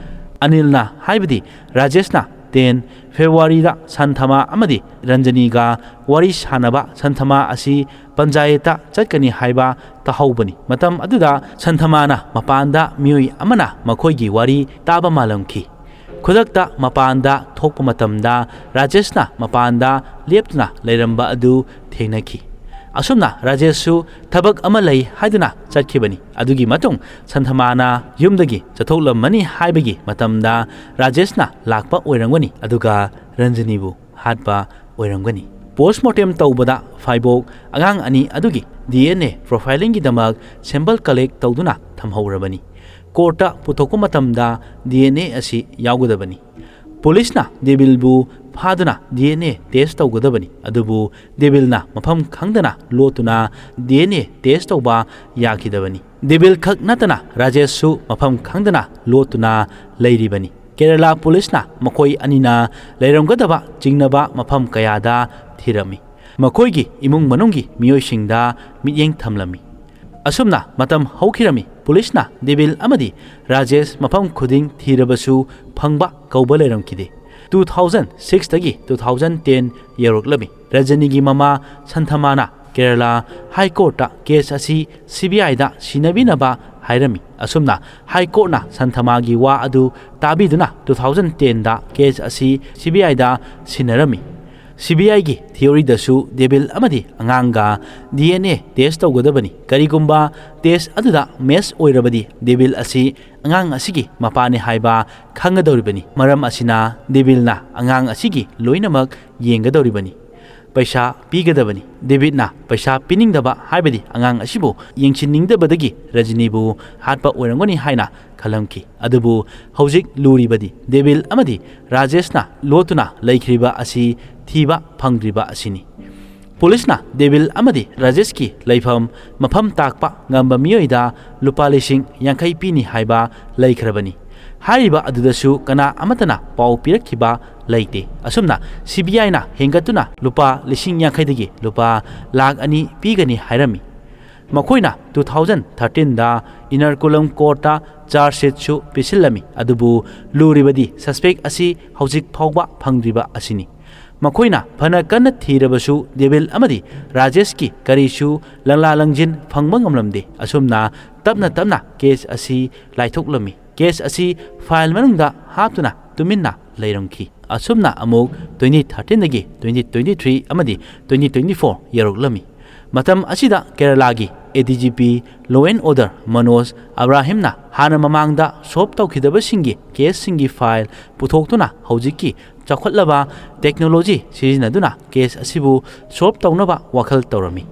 ꯑꯅꯤꯜꯅ, ꯍꯥꯏꯕꯗꯤ ꯔꯥꯖꯦꯁꯅ, ꯇꯦꯟ ꯐꯦꯕ꯭ꯔꯨꯋꯥꯔꯤꯗ ꯁꯟꯊꯃꯥ ꯑꯃꯗꯤ ꯔꯟꯖꯅꯤꯒ ꯋꯥꯔꯤ ꯁꯥꯟꯅꯕ ꯁꯟꯊꯃꯥ ꯑꯁꯤ ꯄꯟꯖꯥꯌꯦꯠꯇ ꯆꯠꯀꯅꯤ ꯍꯥꯏꯕ ꯇꯥꯍꯧꯕꯅꯤ꯫ ꯃꯇꯝ ꯑꯗꯨꯗ ꯁꯟꯊꯃꯥꯅ ꯃꯄꯥꯟꯗ ꯃꯤꯑꯣꯏ ꯑꯃꯅ ꯃꯈꯣꯏꯒꯤ ꯋꯥꯔꯤ ꯇꯥꯕ ꯃꯥꯜꯂꯝꯈꯤ꯫ ꯈꯨꯗꯛꯇ ꯃꯄꯥꯟꯗ ꯊꯣꯛꯄ ꯃꯇꯝꯗ ꯔꯥꯖꯦꯁꯅ ꯃꯄꯥꯟꯗ ꯂꯦꯞꯇꯨꯅ ꯂꯩꯔꯝꯕ ꯑꯗꯨ ꯊꯦꯡꯅꯈꯤ꯫ ꯑꯁꯨꯝꯅ ꯔꯥꯖꯦꯁꯁꯨ ꯊꯕꯛ ꯑꯃ ꯂꯩ ꯍꯥꯏꯗꯨꯅ ꯆꯠꯈꯤꯕꯅꯤ꯫ ꯑꯗꯨꯒꯤ ꯃꯇꯨꯡ ꯁꯟꯊꯃꯥꯅ ꯌꯨꯝꯗꯒꯤ ꯆꯠꯊꯣꯛꯂꯝꯃꯅꯤ ꯍꯥꯏꯕꯒꯤ ꯃꯇꯝꯗ ꯔꯥꯖꯦꯁꯅ ꯂꯥꯛꯄ ꯑꯣꯏꯔꯝꯒꯅꯤ, ꯑꯗꯨꯒ ꯔꯟꯖꯅꯤꯕꯨ ꯍꯥꯠꯄ ꯑꯣꯏꯔꯝꯒꯅꯤ꯫ Postmortem ꯇꯧꯕꯗ ꯐꯥꯏꯕꯣꯛ ꯑꯉꯥꯡ ꯑꯅꯤ ꯑꯗꯨꯒꯤ D N A profilingꯒꯤꯗꯃꯛ sample collect ꯇꯧꯗꯨꯅ ꯊꯝꯍꯧꯔꯕꯅꯤ꯫ ꯀꯣꯔꯠꯇ ꯄꯨꯊꯣꯛꯄ ꯃꯇꯝꯗ D N A ꯑꯁꯤ ꯌꯥꯎꯒꯗꯕꯅꯤ꯫ ꯄꯨꯂꯤꯁꯅ ꯗꯦꯕꯤꯜꯕꯨ ꯐꯥꯗꯨꯅ D N A test ꯇꯧꯒꯗꯕꯅꯤ, ꯑꯗꯨꯕꯨ ꯗꯦꯕꯤꯜꯅ ꯃꯐꯝ ꯈꯪꯗꯅ ꯂꯣꯠꯇꯨꯅ D N A test ꯇꯧꯕ ꯌꯥꯈꯤꯗꯕꯅꯤ꯫ ꯗꯦꯕꯤꯜ ꯈꯛ ꯅꯠꯇꯅ ꯔꯥꯖꯦꯁꯁꯨ ꯃꯐꯝ ꯈꯪꯗꯅ ꯂꯣꯠꯇꯨꯅ ꯂꯩꯔꯤꯕꯅꯤ꯫ ꯀꯦꯔꯂꯥ ꯄꯨꯂꯤꯁꯅ ꯃꯈꯣꯏ ꯑꯅꯤꯅ ꯂꯩꯔꯝꯒꯗꯕ ꯆꯤꯡꯅꯕ ꯃꯐꯝ ꯀꯌꯥꯗ ꯊꯤꯔꯝꯃꯤ꯫ ꯃꯈꯣꯏꯒꯤ ꯏꯃꯨꯡ ꯃꯅꯨꯡꯒꯤ ꯃꯤꯑꯣꯏꯁꯤꯡꯗ ꯃꯤꯠꯌꯦꯡ ꯊꯝꯂꯝꯃꯤ꯫ ꯑꯁꯨꯝꯅ ꯃꯇꯝ ꯍꯧꯈꯤꯔꯝꯃꯤ꯫ ꯄꯨꯂꯤꯁꯅ ꯗꯦꯕꯤꯜ ꯑꯃꯗꯤ ꯔꯥꯖꯦꯁ ꯃꯐꯝ ꯈꯨꯗꯤꯡ ꯊꯤꯔꯕꯁꯨ ꯐꯪꯕ ꯀꯧꯕ ꯂꯩꯔꯝꯈꯤꯗꯦ꯫ Two thousand sixꯇꯒꯤ two thousand ten ꯌꯧꯔꯛꯂꯝꯃꯤ꯫ ꯔꯖꯅꯤꯒꯤ ꯃꯃꯥ ꯁꯟꯊꯃꯥꯅ ꯀꯦꯔꯂꯥ ꯍꯥꯏ ꯀꯣꯔꯠꯇ case ꯑꯁꯤ C B Iꯗ ꯁꯤꯟꯅꯕꯤꯅꯕ ꯍꯥꯏꯔꯝꯃꯤ꯫ ꯑꯁꯨꯝꯅ ꯍꯥꯏ ꯀꯣꯔꯠꯅ ꯁꯟꯊꯃꯥꯒꯤ ꯋꯥ ꯑꯗꯨ ꯇꯥꯕꯤꯗꯨꯅ two thousand tenꯗ case ꯑꯁꯤ C B Iꯗ ꯁꯤꯟꯅꯔꯝꯃꯤ꯫ C B Iꯒꯤ theoryꯗꯁꯨ ꯗꯦꯕꯤꯜ ꯑꯃꯗꯤ ꯑꯉꯥꯡꯒ D N A test ꯇꯧꯒꯗꯕꯅꯤ꯫ ꯀꯔꯤꯒꯨꯝꯕ test ꯑꯗꯨꯗ match ꯑꯣꯏꯔꯕꯗꯤ ꯗꯦꯕꯤꯜ ꯑꯁꯤ ꯑꯉꯥꯡ ꯑꯁꯤꯒꯤ ꯃꯄꯥꯅꯤ ꯍꯥꯏꯕ ꯈꯪꯒꯗꯧꯔꯤꯕꯅꯤ꯫ ꯃꯔꯝ ꯑꯁꯤꯅ ꯗꯦꯕꯤꯜꯅ ꯑꯉꯥꯡ ꯑꯁꯤꯒꯤ ꯂꯣꯏꯅꯃꯛ ꯌꯦꯡꯒꯗꯧꯔꯤꯕꯅꯤ꯫ ꯄꯩꯁꯥ ꯄꯤꯒꯗꯕꯅꯤ꯫ ꯗꯦꯕꯤꯠꯅ ꯄꯩꯁꯥ ꯄꯤꯅꯤꯡꯗꯕ, ꯍꯥꯏꯕꯗꯤ ꯑꯉꯥꯡ ꯑꯁꯤꯕꯨ ꯌꯦꯡꯁꯤꯟꯅꯤꯡꯗꯕꯗꯒꯤ ꯔꯖꯅꯤꯕꯨ ꯍꯥꯠꯄ ꯑꯣꯏꯔꯝꯒꯅꯤ ꯍꯥꯏꯅ ꯈꯜꯂꯝꯈꯤ꯫ ꯑꯗꯨꯕꯨ ꯍꯧꯖꯤꯛ ꯂꯨꯔꯤꯕꯗꯤ ꯗꯦꯕꯤꯜ ꯑꯃꯗꯤ ꯔꯥꯖꯦꯁꯅ ꯂꯣꯠꯇꯨꯅ ꯂꯩꯈ꯭ꯔꯤꯕ ꯑꯁꯤ ꯊꯤꯕ ꯐꯪꯗ꯭ꯔꯤꯕ ꯑꯁꯤꯅꯤ꯫ ꯄꯨꯂꯤꯁꯅ ꯗꯦꯕꯤꯜ ꯑꯃꯗꯤ ꯔꯥꯖꯦꯁꯀꯤ ꯂꯩꯐꯝ ꯃꯐꯝ ꯇꯥꯛꯄ ꯉꯝꯕ ꯃꯤꯑꯣꯏꯗ ꯂꯨꯄꯥ ꯂꯤꯁꯤꯡ ꯌꯥꯡꯈꯩ ꯄꯤꯅꯤ ꯍꯥꯏꯕ ꯂꯩꯈ꯭ꯔꯕꯅꯤ꯫ ꯍꯥꯏꯔꯤꯕ ꯑꯗꯨꯗꯁꯨ ꯀꯅꯥ ꯑꯃꯠꯇꯅ ꯄꯥꯎ ꯄꯤꯔꯛꯈꯤꯕ ꯂꯩꯇꯦ꯫ ꯑꯁꯨꯝꯅ C B Iꯅ ꯍꯦꯟꯒꯠꯇꯨꯅ ꯂꯨꯄꯥ ꯂꯤꯁꯤꯡ ꯌꯥꯡꯈꯩꯗꯒꯤ ꯂꯨꯄꯥ ꯂꯥꯈ ꯑꯅꯤ ꯄꯤꯒꯅꯤ ꯍꯥꯏꯔꯝꯃꯤ꯫ ꯃꯈꯣꯏꯅ two thousand thirteenꯗ ꯏꯔꯅꯀꯨꯂꯝ ꯀꯣꯔꯠꯇ charge sheetꯁꯨ ꯄꯤꯁꯤꯜꯂꯝꯃꯤ꯫ ꯑꯗꯨꯕꯨ ꯂꯨꯔꯤꯕꯗꯤ suspect ꯑꯁꯤ ꯍꯧꯖꯤꯛ ꯐꯥꯎꯕ ꯐꯪꯗ꯭ꯔꯤꯕ ꯑꯁꯤꯅꯤ꯫ ꯃꯈꯣꯏꯅ ꯐꯅ ꯀꯟꯅ ꯊꯤꯔꯕꯁꯨ ꯗꯦꯕꯤꯜ ꯑꯃꯗꯤ ꯔꯥꯖꯦꯁꯀꯤ ꯀꯔꯤꯁꯨ ꯂꯪꯂꯥ ꯂꯪꯖꯤꯟ ꯐꯪꯕ ꯉꯝꯂꯝꯗꯦ꯫ ꯑꯁꯨꯝꯅ ꯇꯞꯅ ꯇꯞꯅ case ꯑꯁꯤ ꯂꯥꯏꯊꯣꯛꯂꯝꯃꯤ꯫ Case ꯑꯁꯤ file ꯃꯅꯨꯡꯗ ꯍꯥꯞꯇꯨꯅ ꯇꯨꯃꯤꯟꯅ ꯂꯩꯔꯝꯈꯤ꯫ ꯑꯁꯨꯝꯅ ꯑꯃꯨꯛ twenty thirteen ꯗꯒꯤ twenty twenty three ꯑꯃꯗꯤ twenty twenty four ꯌꯧꯔꯛꯂꯝꯃꯤ꯫ ꯃꯇꯝ ꯑꯁꯤꯗ ꯀꯦꯔꯂꯥꯒꯤ A D G P, Law and Order, Manoj ꯑꯕ꯭ꯔꯥꯍꯤꯝꯅ ꯍꯥꯟꯅ ꯃꯃꯥꯡꯗ ꯁꯣꯜꯕ ꯇꯧꯈꯤꯗꯕꯁꯤꯡꯒꯤ ꯀꯦꯁꯁꯤꯡꯒꯤ ꯐꯥꯏꯜ ꯄꯨꯊꯣꯛꯇꯨꯅ ꯍꯧꯖꯤꯛꯀꯤ ꯆꯥꯎꯈꯠꯂꯕ ꯇꯦꯛꯅꯣꯂꯣꯖꯤ ꯁꯤꯖꯤꯟꯅꯗꯨꯅ ꯀꯦꯁ ꯑꯁꯤꯕꯨ ꯁꯣꯜꯕ ꯇꯧꯅꯕ ꯋꯥꯈꯜ ꯇꯧꯔꯝꯃꯤ꯫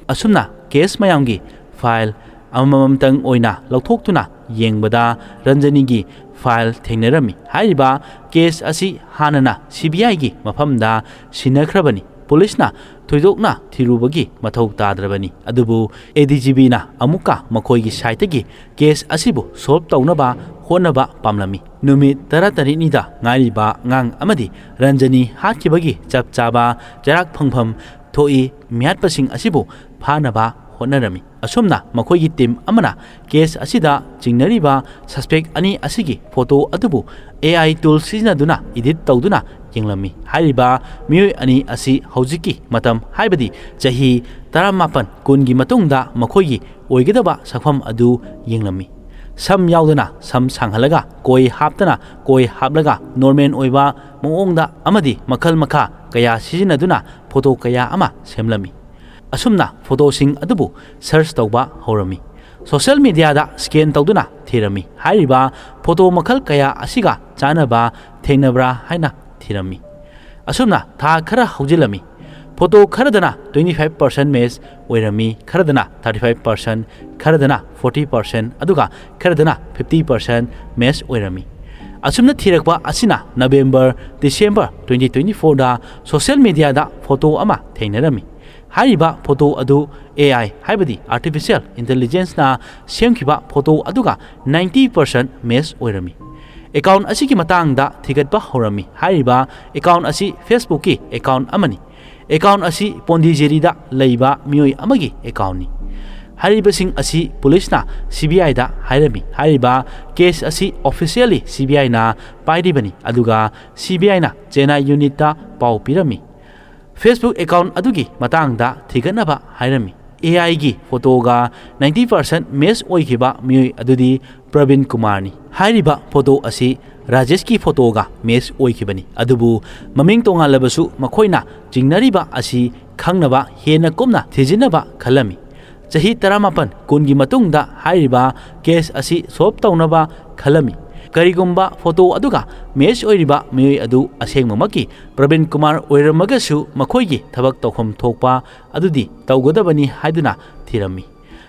ꯑꯁꯨꯝꯅ ꯀꯦꯁ ꯃꯌꯥꯝꯒꯤ ꯐꯥꯏꯜ ꯑꯃꯃꯝꯇꯪ ꯑꯣꯏꯅ ꯂꯧꯊꯣꯛꯇꯨꯅ ꯌꯦꯡꯕꯗ ꯔꯟꯖꯅꯤꯒꯤ ꯐꯥꯏꯜ ꯊꯦꯡꯅꯔꯝꯃꯤ꯫ ꯍꯥꯏꯔꯤꯕ ꯀꯦꯁ ꯑꯁꯤ ꯍꯥꯟꯅꯅ C B I ꯒꯤ ꯃꯐꯝꯗ ꯁꯤꯟꯅꯈ꯭ꯔꯕꯅꯤ꯫ ꯄꯨꯂꯤꯁꯅ ꯊꯣꯏꯗꯣꯛꯅ ꯊꯤꯔꯨꯕꯒꯤ ꯃꯊꯧ ꯇꯥꯗ꯭ꯔꯕꯅꯤ꯫ ꯑꯗꯨꯕꯨ A D G P ꯅ ꯑꯃꯨꯛꯀ ꯃꯈꯣꯏꯒꯤ ꯁꯥꯏꯠꯇꯒꯤ ꯀꯦꯁ ꯑꯁꯤꯕꯨ ꯁꯣꯜꯕ ꯇꯧꯅꯕ ꯍꯣꯠꯅꯕ ꯄꯥꯝꯂꯝꯃꯤ꯫ ꯅꯨꯃꯤꯠ ꯇꯔꯥꯇꯔꯦꯠꯅꯤꯗ ꯉꯥꯏꯔꯤꯕ ꯑꯉꯥꯡ ꯑꯃꯗꯤ ꯔꯟꯖꯅꯤ ꯍꯥꯠꯈꯤꯕꯒꯤ ꯆꯞ ꯆꯥꯕ ꯆꯩꯔꯥꯛ ꯐꯪꯐꯝ ꯊꯣꯛꯏ꯫ ꯃꯤꯍꯥꯠꯄꯁꯤꯡ ꯑꯁꯤꯕꯨ ꯐꯥꯅꯕ ꯍꯣꯠꯅꯔꯝꯃꯤ꯫ ꯑꯁꯨꯝꯅ ꯃꯈꯣꯏꯒꯤ ꯇꯤꯝ ꯑꯃꯅ ꯀꯦꯁ ꯑꯁꯤꯗ ꯆꯤꯡꯅꯔꯤꯕ ꯁꯁꯄꯦꯛ ꯑꯅꯤ ꯑꯁꯤꯒꯤ ꯐꯣꯇꯣ ꯑꯗꯨꯕꯨ A I ꯇꯨꯜ ꯁꯤꯖꯤꯟꯅꯗꯨꯅ ꯏꯗꯤꯠ ꯇꯧꯗꯨꯅ ꯌꯦꯡꯂꯝꯃꯤ꯫ ꯍꯥꯏꯔꯤꯕ ꯃꯤꯑꯣꯏ ꯑꯅꯤ ꯑꯁꯤ ꯍꯧꯖꯤꯛꯀꯤ ꯃꯇꯝ, ꯍꯥꯏꯕꯗꯤ ꯆꯍꯤ ꯇꯔꯥꯃꯥꯄꯟ ꯀꯨꯟꯒꯤ ꯃꯇꯨꯡꯗ ꯃꯈꯣꯏꯒꯤ ꯑꯣꯏꯒꯗꯕ ꯁꯛꯐꯝ ꯑꯗꯨ ꯌꯦꯡꯂꯝꯃꯤ꯫ ꯁꯝ ꯌꯥꯎꯗꯅ ꯁꯝ ꯁꯥꯡꯍꯜꯂꯒ, ꯀꯣꯏ ꯍꯥꯞꯇꯅ ꯀꯣꯏ ꯍꯥꯞꯂꯒ, ꯅꯣꯔꯃꯦꯜ ꯑꯣꯏꯕ ꯃꯑꯣꯡꯗ ꯑꯃꯗꯤ ꯃꯈꯜ ꯃꯈꯥ ꯀꯌꯥ ꯁꯤꯖꯤꯟꯅꯗꯨꯅ ꯐꯣꯇꯣ ꯀꯌꯥ ꯑꯃ ꯁꯦꯝꯂꯝꯃꯤ꯫ ꯑꯁꯨꯝꯅ ꯐꯣꯇꯣꯁꯤꯡ ꯑꯗꯨꯕꯨ ꯁꯔꯆ ꯇꯧꯕ ꯍꯧꯔꯝꯃꯤ꯫ ꯁꯣꯁꯤꯌꯦꯜ ꯃꯤꯗꯤꯌꯥꯗ ꯁ꯭ꯀꯦꯟ ꯇꯧꯗꯨꯅ ꯊꯤꯔꯝꯃꯤ꯫ ꯍꯥꯏꯔꯤꯕ ꯐꯣꯇꯣ ꯃꯈꯜ ꯀꯌꯥ ꯑꯁꯤꯒ ꯆꯥꯟꯅꯕ ꯊꯦꯡꯅꯕ꯭ꯔꯥ ꯍꯥꯏꯅ ꯊꯤꯔꯝꯃꯤ꯫ ꯑꯁꯨꯝꯅ ꯊꯥ ꯈꯔ ꯍꯧꯖꯤꯜꯂꯝꯃꯤ꯫ ꯐꯣꯇꯣ ꯈꯔꯗꯅ twenty five percent ꯃꯦꯆ ꯑꯣꯏꯔꯝꯃꯤ, ꯈꯔꯗꯅ thirty five percent, ꯈꯔꯗꯅ forty percent, ꯑꯗꯨꯒ ꯈꯔꯗꯅ fifty percent ꯃꯦꯆ ꯑꯣꯏꯔꯝꯃꯤ꯫ ꯑꯁꯨꯝꯅ ꯊꯤꯔꯛꯄ ꯑꯁꯤꯅ ꯅꯕꯦꯝꯕꯔ, ꯗꯤꯁꯦꯝꯕꯔ twenty twenty fourꯗ ꯁꯣꯁꯤꯌꯦꯜ ꯃꯤꯗꯤꯌꯥꯗ ꯐꯣꯇꯣ ꯑꯃ ꯊꯦꯡꯅꯔꯝꯃꯤ꯫ ꯍꯥꯏꯔꯤꯕ ꯐꯣꯇꯣ ꯑꯗꯨ A I, ꯍꯥꯏꯕꯗꯤ Artificial Intelligenceꯅ ꯁꯦꯝꯈꯤꯕ ꯐꯣꯇꯣ ꯑꯗꯨꯒ ninety percent ꯃꯦꯆ ꯑꯣꯏꯔꯝꯃꯤ꯫ ꯑꯦꯀꯥꯎꯟ ꯑꯁꯤꯒꯤ ꯃꯇꯥꯡꯗ ꯊꯤꯒꯠꯄ ꯍꯧꯔꯝꯃꯤ꯫ ꯍꯥꯏꯔꯤꯕ ꯑꯦꯀꯥꯎꯟ ꯑꯁꯤ Facebookꯀꯤ ꯑꯦꯀꯥꯎꯟ ꯑꯃꯅꯤ꯫ ꯑꯦꯀꯥꯎꯟ ꯑꯁꯤ ꯄꯣꯟꯗꯤꯆꯦꯔꯤꯗ ꯂꯩꯕ ꯃꯤꯑꯣꯏ ꯑꯃꯒꯤ ꯑꯦꯀꯥꯎꯟꯅꯤ꯫ ꯍꯥꯏꯔꯤꯕꯁꯤꯡ ꯑꯁꯤ ꯄꯨꯂꯤꯁꯅ C B Iꯗ ꯍꯥꯏꯔꯝꯃꯤ꯫ ꯍꯥꯏꯔꯤꯕ ꯀꯦꯁ ꯑꯁꯤ officially C B Iꯅ ꯄꯥꯏꯔꯤꯕꯅꯤ, ꯑꯗꯨꯒ C B Iꯅ ꯆꯦꯟꯅꯥꯏ ꯌꯨꯅꯤꯠꯇ ꯄꯥꯎ ꯄꯤꯔꯝꯃꯤ꯫ Facebook ꯑꯦꯀꯥꯎꯟ ꯑꯗꯨꯒꯤ ꯃꯇꯥꯡꯗ ꯊꯤꯒꯠꯅꯕ ꯍꯥꯏꯔꯝꯃꯤ꯫ A Iꯒꯤ ꯐꯣꯇꯣꯒ ninety percent ꯃꯦꯆ ꯑꯣꯏꯈꯤꯕ ꯃꯤꯑꯣꯏ ꯑꯗꯨꯗꯤ ꯄ꯭ꯔꯕꯤꯟ ꯀꯨꯃꯥꯔꯅꯤ꯫ ꯍꯥꯏꯔꯤꯕ ꯐꯣꯇꯣ ꯑꯁꯤ ꯔꯥꯖꯦꯁꯀꯤ ꯐꯣꯇꯣꯒ ꯃꯦꯆ ꯑꯣꯏꯈꯤꯕꯅꯤ꯫ ꯑꯗꯨꯕꯨ ꯃꯃꯤꯡ ꯇꯣꯉꯥꯜꯂꯕꯁꯨ ꯃꯈꯣꯏꯅ ꯆꯤꯡꯅꯔꯤꯕ ꯑꯁꯤ ꯈꯪꯅꯕ ꯍꯦꯟꯅ ꯀꯨꯞꯅ ꯊꯤꯖꯤꯟꯅꯕ ꯈꯜꯂꯝꯃꯤ꯫ ꯆꯍꯤ ꯇꯔꯥꯃꯥꯄꯟ ꯀꯨꯟꯒꯤ ꯃꯇꯨꯡꯗ ꯍꯥꯏꯔꯤꯕ ꯀꯦꯁ ꯑꯁꯤ ꯁꯣꯜꯕ ꯇꯧꯅꯕ ꯈꯜꯂꯝꯃꯤ꯫ ꯀꯔꯤꯒꯨꯝꯕ ꯐꯣꯇꯣ ꯑꯗꯨꯒ ꯃꯦꯆ ꯑꯣꯏꯔꯤꯕ ꯃꯤꯑꯣꯏ ꯑꯗꯨ ꯑꯁꯦꯡꯕꯃꯛꯀꯤ ꯄ꯭ꯔꯕꯤꯟ ꯀꯨꯃꯥꯔ ꯑꯣꯏꯔꯝꯃꯒꯁꯨ ꯃꯈꯣꯏꯒꯤ ꯊꯕꯛ ꯇꯧꯐꯝ ꯊꯣꯛꯄ ꯑꯗꯨꯗꯤ ꯇꯧꯒꯗꯕꯅꯤ ꯍꯥꯏꯗꯨꯅ ꯊꯤꯔꯝꯃꯤ꯫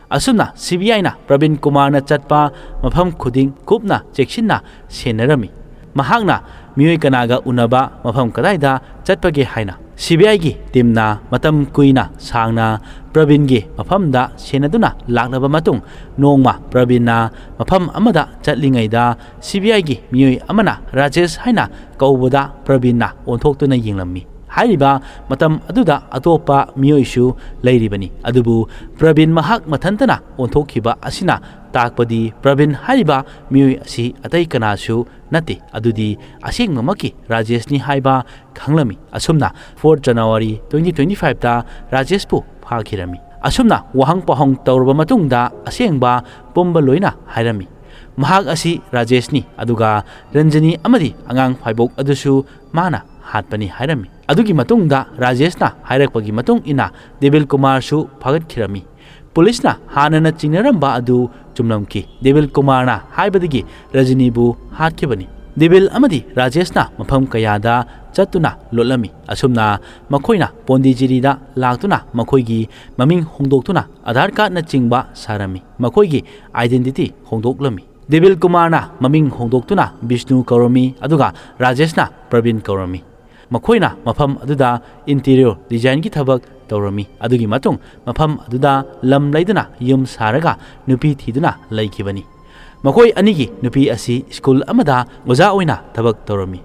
ꯑꯁꯨꯝꯅ ꯁꯤ ꯕꯤ ꯑꯥꯏꯅ ꯄ꯭ꯔꯕꯤꯟ ꯀꯨꯃꯥꯔꯅ ꯆꯠꯄ ꯃꯐꯝ ꯈꯨꯗꯤꯡ ꯀꯨꯞꯅ ꯆꯦꯛꯁꯤꯟꯅ ꯁꯦꯟꯅꯔꯝꯃꯤ꯫ ꯃꯍꯥꯛꯅ ꯃꯤꯑꯣꯏ ꯀꯅꯥꯒ ꯎꯅꯕ, ꯃꯐꯝ ꯀꯗꯥꯏꯗ ꯆꯠꯄꯒꯦ ꯍꯥꯏꯅ꯫ ꯁꯤ ꯕꯤ ꯑꯥꯏꯒꯤ ꯇꯤꯝꯅ ꯃꯇꯝ ꯀꯨꯏꯅ ꯁꯥꯡꯅ ꯄ꯭ꯔꯕꯤꯟꯒꯤ ꯃꯐꯝꯗ ꯁꯦꯟꯅꯗꯨꯅ ꯂꯥꯛꯂꯕ ꯃꯇꯨꯡ, ꯅꯣꯡꯃ ꯄ꯭ꯔꯕꯤꯟꯅ ꯃꯐꯝ ꯑꯃꯗ ꯆꯠꯂꯤꯉꯩꯗ ꯁꯤ ꯕꯤ ꯑꯥꯏꯒꯤ ꯃꯤꯑꯣꯏ ꯑꯃꯅ ꯔꯥꯖꯦꯁ ꯍꯥꯏꯅ ꯀꯧꯕꯗ ꯄ꯭ꯔꯕꯤꯟꯅ ꯑꯣꯟꯊꯣꯛꯇꯨꯅ ꯌꯦꯡꯂꯝꯃꯤ꯫ ꯍꯥꯏꯔꯤꯕ ꯃꯇꯝ ꯑꯗꯨꯗ ꯑꯇꯣꯞꯄ ꯃꯤꯑꯣꯏꯁꯨ ꯂꯩꯔꯤꯕꯅꯤ, ꯑꯗꯨꯕꯨ ꯄ꯭ꯔꯕꯤꯟ ꯃꯍꯥꯛ ꯃꯊꯟꯇꯅ ꯑꯣꯟꯊꯣꯛꯈꯤꯕ ꯑꯁꯤꯅ ꯇꯥꯛꯄꯗꯤ ꯄ꯭ꯔꯕꯤꯟ ꯍꯥꯏꯔꯤꯕ ꯃꯤꯑꯣꯏ ꯑꯁꯤ ꯑꯇꯩ ꯀꯅꯥꯁꯨ ꯅꯠꯇꯦ, ꯑꯗꯨꯗꯤ ꯑꯁꯦꯡꯕꯃꯛꯀꯤ ꯔꯥꯖꯦꯁꯅꯤ ꯍꯥꯏꯕ ꯈꯪꯂꯝꯃꯤ꯫ ꯑꯁꯨꯝꯅ fourth January twenty twenty fiveꯇ ꯔꯥꯖꯦꯁꯄꯨ ꯐꯥꯈꯤꯔꯝꯃꯤ꯫ ꯑꯁꯨꯝꯅ ꯋꯥꯍꯪ ꯄꯥꯎꯍꯪ ꯇꯧꯔꯕ ꯃꯇꯨꯡꯗ ꯑꯁꯦꯡꯕ ꯄꯨꯝꯕ ꯂꯣꯏꯅ ꯍꯥꯏꯔꯝꯃꯤ꯫ ꯃꯍꯥꯛ ꯑꯁꯤ ꯔꯥꯖꯦꯁꯅꯤ, ꯑꯗꯨꯒ ꯔꯟꯖꯅꯤ ꯑꯃꯗꯤ ꯑꯉꯥꯡ ꯐꯥꯏꯕꯣꯛ ꯑꯗꯨꯁꯨ ꯃꯥꯅ ꯍꯥꯠꯄꯅꯤ ꯍꯥꯏꯔꯝꯃꯤ꯫ ꯑꯗꯨꯒꯤ ꯃꯇꯨꯡꯗ ꯔꯥꯖꯦꯁꯅ ꯍꯥꯏꯔꯛꯄꯒꯤ ꯃꯇꯨꯡ ꯏꯟꯅ ꯗꯦꯕꯤꯜ ꯀꯨꯃꯥꯔꯁꯨ ꯐꯥꯒꯠꯈꯤꯔꯝꯃꯤ꯫ ꯄꯨꯂꯤꯁꯅ ꯍꯥꯟꯅꯅ ꯆꯤꯡꯅꯔꯝꯕ ꯑꯗꯨ ꯆꯨꯝꯂꯝꯈꯤ꯫ ꯗꯦꯕꯤꯜ ꯀꯨꯃꯥꯔꯅ ꯍꯥꯏꯕꯗꯒꯤ ꯔꯖꯅꯤꯕꯨ ꯍꯥꯠꯈꯤꯕꯅꯤ꯫ ꯗꯦꯕꯤꯜ ꯑꯃꯗꯤ ꯔꯥꯖꯦꯁꯅ ꯃꯐꯝ ꯀꯌꯥꯗ ꯆꯠꯇꯨꯅ ꯂꯣꯠꯂꯝꯃꯤ꯫ ꯑꯁꯨꯝꯅ ꯃꯈꯣꯏꯅ ꯄꯣꯟꯗꯤꯆꯦꯔꯤꯗ ꯂꯥꯛꯇꯨꯅ ꯃꯈꯣꯏꯒꯤ ꯃꯃꯤꯡ ꯍꯣꯡꯗꯣꯛꯇꯨꯅ ꯑꯙꯥꯔ ꯀꯥꯔꯗꯅꯆꯤꯡꯕ ꯁꯥꯔꯝꯃꯤ꯫ ꯃꯈꯣꯏꯒꯤ identity ꯍꯣꯡꯗꯣꯛꯂꯝꯃꯤ꯫ ꯗꯦꯕꯤꯜ ꯀꯨꯃꯥꯔꯅ ꯃꯃꯤꯡ ꯍꯣꯡꯗꯣꯛꯇꯨꯅ ꯕꯤꯁꯅꯨ ꯀꯧꯔꯝꯃꯤ, ꯑꯗꯨꯒ ꯔꯥꯖꯦꯁꯅ ꯄ꯭ꯔꯕꯤꯟ ꯀꯧꯔꯝꯃꯤ꯫ ꯃꯈꯣꯏꯅ ꯃꯐꯝ ꯑꯗꯨꯗ interior designꯒꯤ ꯊꯕꯛ ꯇꯧꯔꯝꯃꯤ꯫ ꯑꯗꯨꯒꯤ ꯃꯇꯨꯡ ꯃꯐꯝ ꯑꯗꯨꯗ ꯂꯝ ꯂꯩꯗꯨꯅ ꯌꯨꯝ ꯁꯥꯔꯒ ꯅꯨꯄꯤ ꯊꯤꯗꯨꯅ ꯂꯩꯈꯤꯕꯅꯤ꯫ ꯃꯈꯣꯏ ꯑꯅꯤꯒꯤ ꯅꯨꯄꯤ ꯑꯁꯤ ꯁ꯭ꯀꯨꯜ ꯑꯃꯗ ꯑꯣꯖꯥ ꯑꯣꯏꯅ ꯊꯕꯛ ꯇꯧꯔꯝꯃꯤ꯫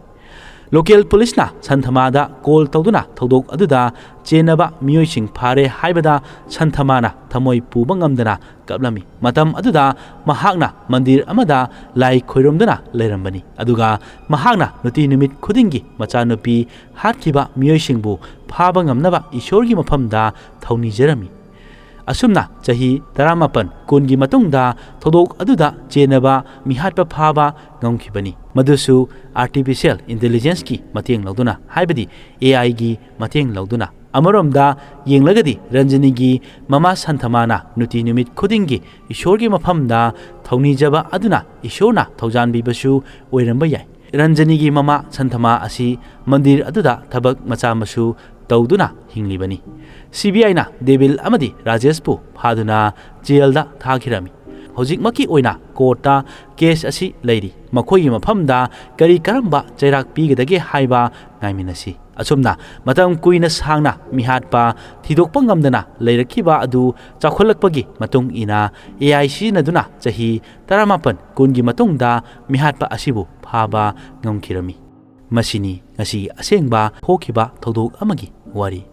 ꯂꯣꯀꯦꯜ ꯄꯨꯂꯤꯁꯅ ꯁꯟꯊꯃꯥꯗ ꯀꯣꯜ ꯇꯧꯗꯨꯅ ꯊꯧꯗꯣꯛ ꯑꯗꯨꯗ ꯆꯦꯟꯅꯕ ꯃꯤꯑꯣꯏꯁꯤꯡ ꯐꯥꯔꯦ ꯍꯥꯏꯕꯗ ꯁꯟꯊꯃꯥꯅ ꯊꯃꯣꯏ ꯄꯨꯕ ꯉꯝꯗꯅ ꯀꯞꯂꯝꯃꯤ꯫ ꯃꯇꯝ ꯑꯗꯨꯗ ꯃꯍꯥꯛꯅ ꯃꯟꯗꯤꯔ ꯑꯃꯗ ꯂꯥꯏ ꯈꯣꯏꯔꯨꯝꯗꯨꯅ ꯂꯩꯔꯝꯕꯅꯤ, ꯑꯗꯨꯒ ꯃꯍꯥꯛꯅ ꯅꯨꯡꯇꯤ ꯅꯨꯃꯤꯠ ꯈꯨꯗꯤꯡꯒꯤ ꯃꯆꯥꯅꯨꯄꯤ ꯍꯥꯠꯈꯤꯕ ꯃꯤꯑꯣꯏꯁꯤꯡꯕꯨ ꯐꯥꯕ ꯉꯝꯅꯕ ꯏꯁꯣꯔꯒꯤ ꯃꯐꯝꯗ ꯊꯧꯅꯤꯖꯔꯝꯃꯤ꯫ ꯑꯁꯨꯝꯅ ꯆꯍꯤ ꯇꯔꯥꯃꯥꯄꯟ ꯀꯨꯟꯒꯤ ꯃꯇꯨꯡꯗ ꯊꯧꯗꯣꯛ ꯑꯗꯨꯗ ꯆꯦꯟꯅꯕ ꯃꯤꯍꯥꯠꯄ ꯐꯥꯕ ꯉꯝꯈꯤꯕꯅꯤ꯫ ꯃꯗꯨꯁꯨ ꯑꯥꯔꯇꯤꯐꯤꯁꯤꯌꯦꯜ ꯏꯟꯇꯦꯂꯤꯖꯦꯟꯁꯀꯤ ꯃꯇꯦꯡ ꯂꯧꯗꯨꯅ, ꯍꯥꯏꯕꯗꯤ ꯑꯦ ꯑꯥꯏꯒꯤ ꯃꯇꯦꯡ ꯂꯧꯗꯨꯅ꯫ ꯑꯃꯔꯣꯝꯗ ꯌꯦꯡꯂꯒꯗꯤ ꯔꯟꯖꯅꯤꯒꯤ ꯃꯃꯥ ꯁꯟꯊꯃꯥꯅ ꯅꯨꯡꯇꯤ ꯅꯨꯃꯤꯠ ꯈꯨꯗꯤꯡꯒꯤ ꯏꯁꯣꯔꯒꯤ ꯃꯐꯝꯗ ꯊꯧꯅꯤꯖꯕ ꯑꯗꯨꯅ ꯏꯁꯣꯔꯅ ꯊꯧꯖꯥꯟꯕꯤꯕꯁꯨ ꯑꯣꯏꯔꯝꯕ ꯌꯥꯏ꯫ ꯔꯟꯖꯅꯤꯒꯤ ꯃꯃꯥ ꯁꯟꯊꯃꯥ ꯑꯁꯤ ꯃꯟꯗꯤꯔ ꯑꯗꯨꯗ ꯊꯕꯛ ꯃꯆꯥ ꯃꯁꯨ ꯇꯧꯗꯨꯅ ꯍꯤꯡꯂꯤꯕꯅꯤ꯫ ꯁꯤ ꯕꯤ ꯑꯥꯏꯅ ꯗꯦꯕꯤꯜ ꯑꯃꯗꯤ ꯔꯥꯖꯦꯁꯄꯨ ꯐꯥꯗꯨꯅ ꯖꯦꯜꯗ ꯊꯥꯈꯤꯔꯝꯃꯤ꯫ ꯍꯧꯖꯤꯛꯃꯛꯀꯤ ꯑꯣꯏꯅ ꯀꯣꯔꯠꯇ ꯀꯦꯁ ꯑꯁꯤ ꯂꯩꯔꯤ꯫ ꯃꯈꯣꯏꯒꯤ ꯃꯐꯝꯗ ꯀꯔꯤ ꯀꯔꯝꯕ ꯆꯩꯔꯥꯛ ꯄꯤꯒꯗꯒꯦ ꯍꯥꯏꯕ ꯉꯥꯏꯃꯤꯟꯅꯁꯤ꯫ ꯑꯁꯨꯝꯅ ꯃꯇꯝ ꯀꯨꯏꯅ ꯁꯥꯡꯅ ꯃꯤꯍꯥꯠꯄ ꯊꯤꯗꯣꯛꯄ ꯉꯝꯗꯅ ꯂꯩꯔꯛꯈꯤꯕ ꯑꯗꯨ ꯆꯥꯎꯈꯠꯂꯛꯄꯒꯤ ꯃꯇꯨꯡ ꯏꯟꯅ ꯑꯦ ꯑꯥꯏ ꯁꯤꯖꯤꯟꯅꯗꯨꯅ ꯆꯍꯤ ꯇꯔꯥꯃꯥꯄꯟ ꯀꯨꯟꯒꯤ ꯃꯇꯨꯡꯗ ꯃꯤꯍꯥꯠꯄ ꯑꯁꯤꯕꯨ ꯐꯥꯕ ꯉꯝꯈꯤꯔꯝꯃꯤ꯫ ꯃꯁꯤꯅꯤ ꯉꯁꯤ ꯑꯁꯦꯡꯕ ꯊꯣꯛꯈꯤꯕ ꯊꯧꯗꯣꯛ ꯑꯃꯒꯤ ꯋꯥꯔꯤ꯫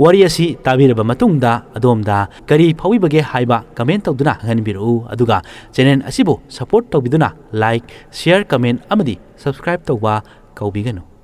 ꯋꯥꯔꯤ ꯑꯁꯤ ꯇꯥꯕꯤꯔꯕ ꯃꯇꯨꯡꯗ ꯑꯗꯣꯝꯗ ꯀꯔꯤ ꯐꯥꯎꯕꯤꯕꯒꯦ ꯍꯥꯏꯕ ꯀꯃꯦꯟ ꯇꯧꯗꯨꯅ ꯈꯪꯍꯟꯕꯤꯔꯛꯎ꯫ ꯑꯗꯨꯒ ꯆꯦꯅꯦꯜ ꯑꯁꯤꯕꯨ ꯁꯄꯣꯔꯠ ꯇꯧꯕꯤꯗꯨꯅ ꯂꯥꯏꯛ, ꯁꯤꯌꯔ, ꯀꯃꯦꯟ ꯑꯃꯗꯤ ꯁꯕꯁꯀ꯭ꯔꯥꯏꯕ ꯇꯧꯕ ꯀꯥꯎꯕꯤꯒꯅꯨ꯫